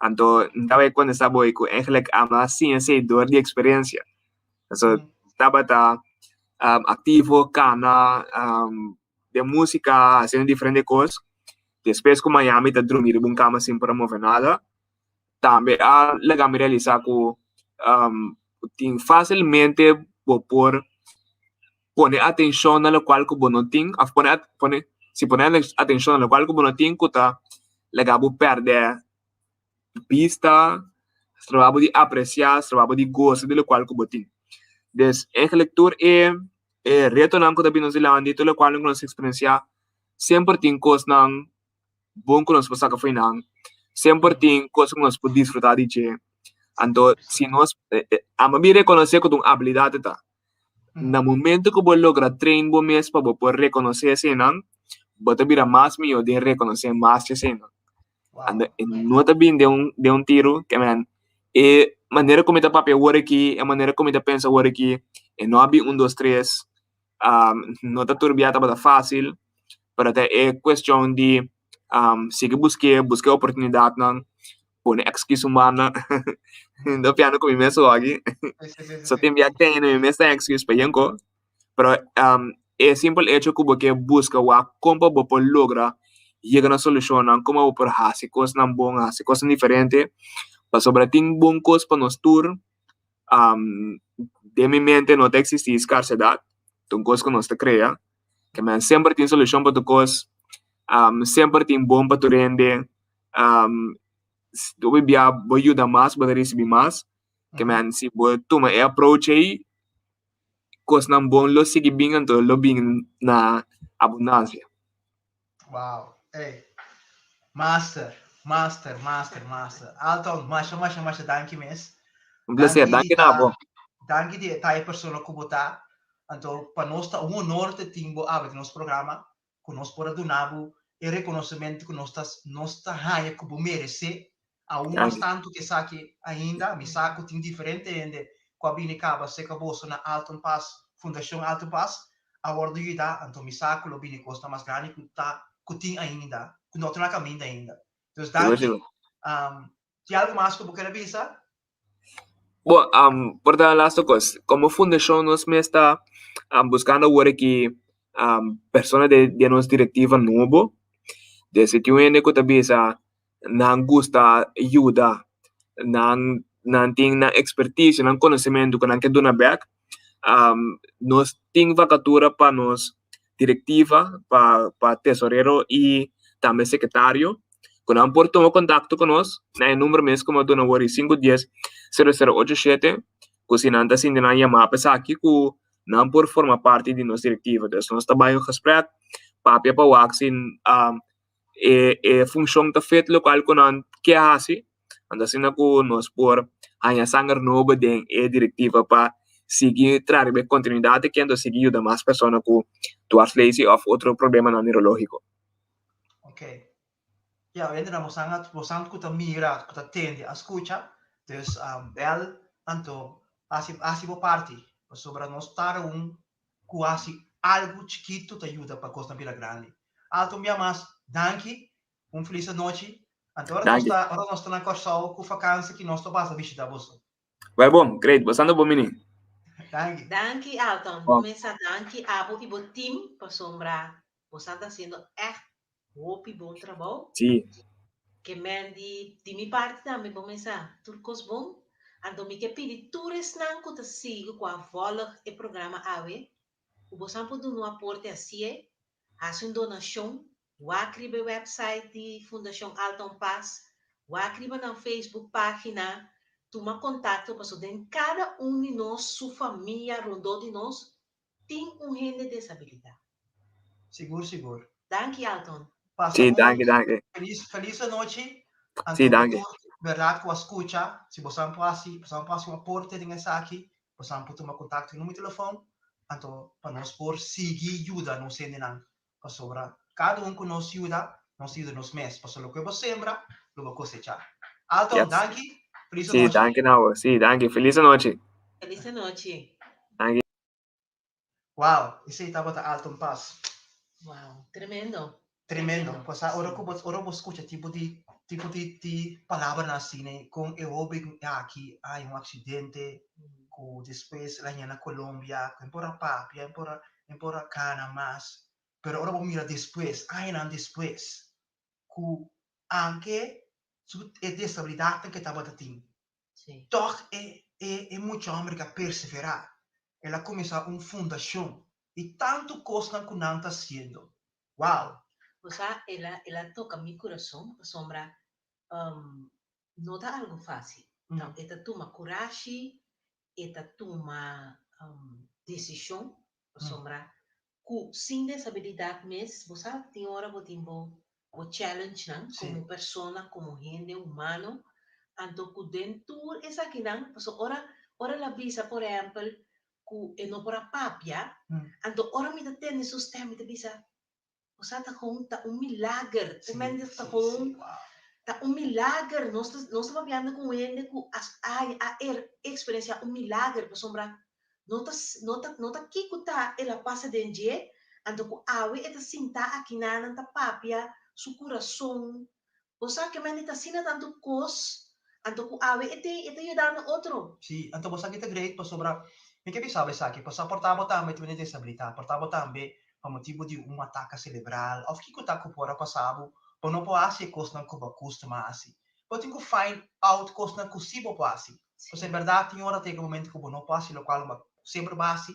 Anto mi tabata kontestá bo ku eigenlijk ami a siña esei dor di eksperensia. Pasobra tabata aktivo, kana den músika, hasiendo diferente kos. Despues ku Miami ta drumi riba un kama sin por a move nada, tambe a laga mi realisá ku tin fásilmente bo por pone atenshon na lokual ku bo no tin òf pone pone si pone atenshon na lokual ku bo no tin ku ta laga bo pèrdè bista, stroba bo di apresiá, stroba bo di gosa di lokual ku bo tin. Dus eigenlijk tur e e retonan ku ta bini nos dilanti, tur lokual ku nos eksperensiá, semper tin kosnan bon ku nos por saka for di nan, semper tin kos ku nos por disfrutá di dje. Anto si nos amo bin rekonosé ku ta un abilidat e ta. Na momento ku bo logra train bo mes pa bo por rekonosé eseinan, bo ta bira mas mihó den rekonosé mas eseinan. Ando e no ta bin den un den un tiru ke men e manera ku mi ta papia awor aki, e manera ku mi ta pensa awor aki, e no a bin un dos tres, no ta tur bia tabata fásil, pero ta e kuestion di sigui busk'é, buska e oportunidatnan, pone èksküs un banda, no piano ku mi mes awor aki, so tin bia tene mi mes ta èksküs pa yenko. Pero e simpel hecho ku bo ke buska wak kon pa bo por logra yega na solushonnan, kon pa bo por hasi kosnan bon, hasi kosnan diferente, pasobra tin bon kos pa nos tur. Den mi mente no ta eksistí skarsedat, ta un kos ku nos ta krea, ke men semper tin solushon pa tur kos, semper tin bon pa tur hende, hopi bia bo yuda mas bo ta risibí mas, ke men si bo tuma e approach ei kosnan bon lo sigui bin anto lo bin na abundansia. Wow, ey. Master, master, master, master. Alton, masha, masha, masha danki mes. Un placer, danki na bo. Danki di ta e persona ku bo ta. Anto pa nos ta un honor te tin bo awe den nos programa, ku nos por a duna bo e rekonosementu ku nos ta nos ta haña ku bo meresé. Aun mas tantu ku esaki ainda, mi sa ku tin diferente hende ku a bini kaba serka boso na Alton Pass, Fundashon Alton Pass, a wòrdu yuda, anto mi sa ku lo bini kosnan mas grandi ku ta ku tin ainda, ku no ta na kaminda ainda. Dus danki. Tin algu mas ku bo kere bisa? Bon, por ta laatste kos, komo fundashon nos mes ta buskando awor aki persona den nos direktiva nobo. Desde tin un hende ku ta bisa nan gusta yuda, nan nan tin nan ekspertisio, nan konosementu ku nan ke duna bèk, nos tin vakatura pa nos direktiva, pa pa tesorero i tambe sekretario, ku nan por tuma kontakto ku nos na e number mes ku mi a duna wor di sinku dies sero sero ocho shete, ku si nan ta sinti nan yamá pa esaki ku nan por forma parti di nos direktiva. Entonces nos ta bai un gesprek, papia pa wak si e e funshon ta fit lokual ku nan ke hasi, anto asina ku nos por haña sanger nobo den e direktiva pa sigui traha riba e kontinuidat aki anto sigui yuda mas persona ku dwarslaesie òf otro problemanan neurológiko. Ok. Ya, oyentenan bosan a bosan ku ta mira, ku ta tende a skucha, dus bèl anto hasi hasi bo parti, pasobra nos ta un ku hasi algu chikitu ta yuda pa kosnan bira grandi. Alto un bia mas, danki, un felis anochi. Anto ora nos ta, ora nos ta na Kòrsou ku fakansi ki nos ta pasa bishita boso. Bai bon, great, bo santa bon bini. Danki. Danki Alton, bo mesa danki abo i bo team pasobra bo sa ta hasiendo ègt hopi bon trabou. Sí. Ke men di di mi parti tambe bo mesa tur kos bon. Anto mi ke pidi tur esnan ku ta sigui ku a vòlg e programa awe ku bosan por duna un aporte asie, hasi un donashon, wak riba e wèpsait di Fundashon Alton Paas, wak riba nan Facebook página. Tuma kontakto paso den kada un di nos su famia rondó di nos tin un hende desabilitá. Sigur sigur. Danki Alton. Pasa Sí, un danki, danki. felis felis anochi. Sí, Anto danki. tur berdad ku a skucha, si boso por hasi, boso por hasi un aporte den esaki, boso por tuma kontakto ku numero di telefòn, anto pa nos por sigui yuda nos hendenan. Pasobra kada un ku nos yuda, nos ta yuda nos mes. Pasobra loke bo sembra, lo bo kosechá. Alton, Yes. danki. Felis Sí, anochi. danki na bo. Sí, danki. Felis anochi. Felis anochi. Danki. Wow, esei tabata Alton Paas. Wow, tremendo. Tremendo. Tremendo, Pasá ora sí. ku bo ora bo skucha tipo di tipo di di palabranan asina kon e hóben aki a haña un aksidente ku despues el a haña na Colombia, ku e por a papia, e por a e por a kana mas. Pero ora bo mira despues, añanan despues, ku anke su e desabilidatnan ku e tabata tin, Sí. tòg e e e mucha hòmber ke a perseverá. El a kuminsá un fundashon i tantu kosnan ku nan ta hasiendo. Wow! Bo sa, el a el a toka mi kurason pasobra no ta algu fásil. Ta e ta tuma kurashi, e ta tuma desishon pasobra ku sin desabilidat mes, bo sa, tin ora bo tin bo bo challengenan komo persona, komo hende humano, anto ku den tur esakinan, pasobra ora ora el a bisa por ehèmpel ku e no por a papia, anto ora mi ta tende su stèm mi ta bisa, bo sa ta kon ta un milager, te mende ta kon ta un milager, nos ta nos ta papiando ku un hende ku a a eksperensiá un milager pasobra no ta no ta no ta kiko ta el a pasa den dje, anto ku awe e ta sintá akinanan ta papia su kurason, bo sa ke mende ta asina tantu kos, anto ku awe e tin e ta yudando otro. Sí, anto bo sa ki ta great pasobra mi ke bisa bo esaki, pasobra por ta bo tambe tin un desabilitá, por ta bo tambe pa motibu di un ataka selebral òf kiko ta ku por a pasa bo, bo no por hasi e kosnan ku bo a kustuma hasi. Bo tin ku find out kosnan ku sí bo por hasi. Pasobra en bèrdat tin ora ta yega momento ku bo no por hasi lokual bo semper bo hasi,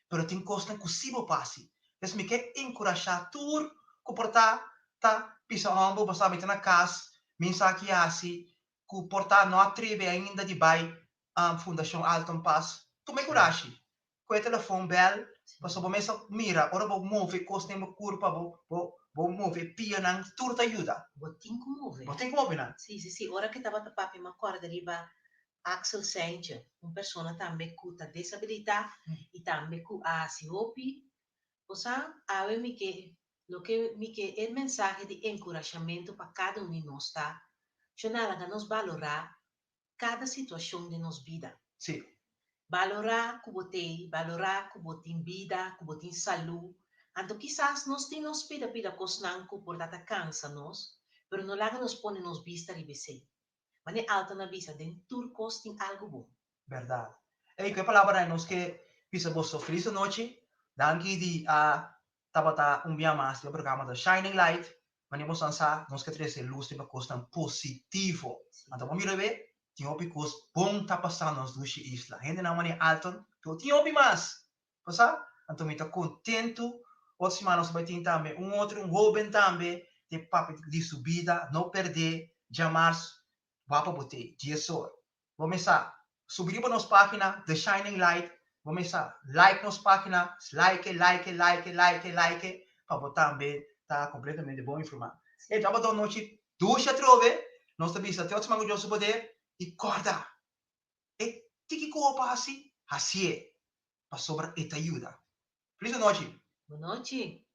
pero tin kosnan ku sí bo por hasi. Entonces mi ke enkurashá tur ku por ta ta bisa hòmber bo sa mi ta na kas, mi sa ki hasi, ku por ta no a trebe ainda di bai Fundashon Alton Paas, tuma e kurashi, Ku e telefon bel, pasobra bo mes a mira ora bo move kos den bo kurpa, bo bo bo move e pianan, tur ta yuda. Bo tin ku move. Bo tin ku move nan. Sí, sí, sí. Ora ku e tabata papia mi a kòrda riba Axel Seintje, un persona tambe ku ta desabilitá i tambe ku a hasi hopi. Bo sa, awe mi ke, loke mi ke e mensahe di enkurashamentu pa kada un di nos ta, Shonal, laga nos balorá kada situashon den nos bida. Sí. Balorá ku bo t'ei, balorá ku bo tin bida, ku bo tin salú. Anto kisas nos tin nos pida pida kosnan ku por ta ta kansa nos, pero no laga nos pone nos bista riba esei. Manera Alton a bisa, den tur kos tin algu bon. Bèrdat. Ey, ku e palabranan nos ke bisa boso felis anochi. Danki di a tabata un bia mas den e programa The Shining Light. Manera boso a sa, nos ke trese lus riba kosnan positivo. Anto bo mira be, tin hopi kos bon ta pasa na nos dushi isla. Hendenan manera Alton, pero tin hopi mas. Bo sa? Anto mi ta kontentu. Otro siman nos ta bai tin tambe un otro, un hoben tambe, te papia di su bida. No perdé djamars wapa bo te, diesor. Bo mesa subi riba nos pagina The Shining Light, bo mesa like nos pagina, like, like, like, like, like, pa bo tambe ta completamente bon informa. E tabata un nochi dushi atrobe, nos ta bisa te otro siman cu Dios su poder y corda, e tiki cu bo por haci, hacié, pasobra e ta yuda. Feliz anochi! Bon nochi!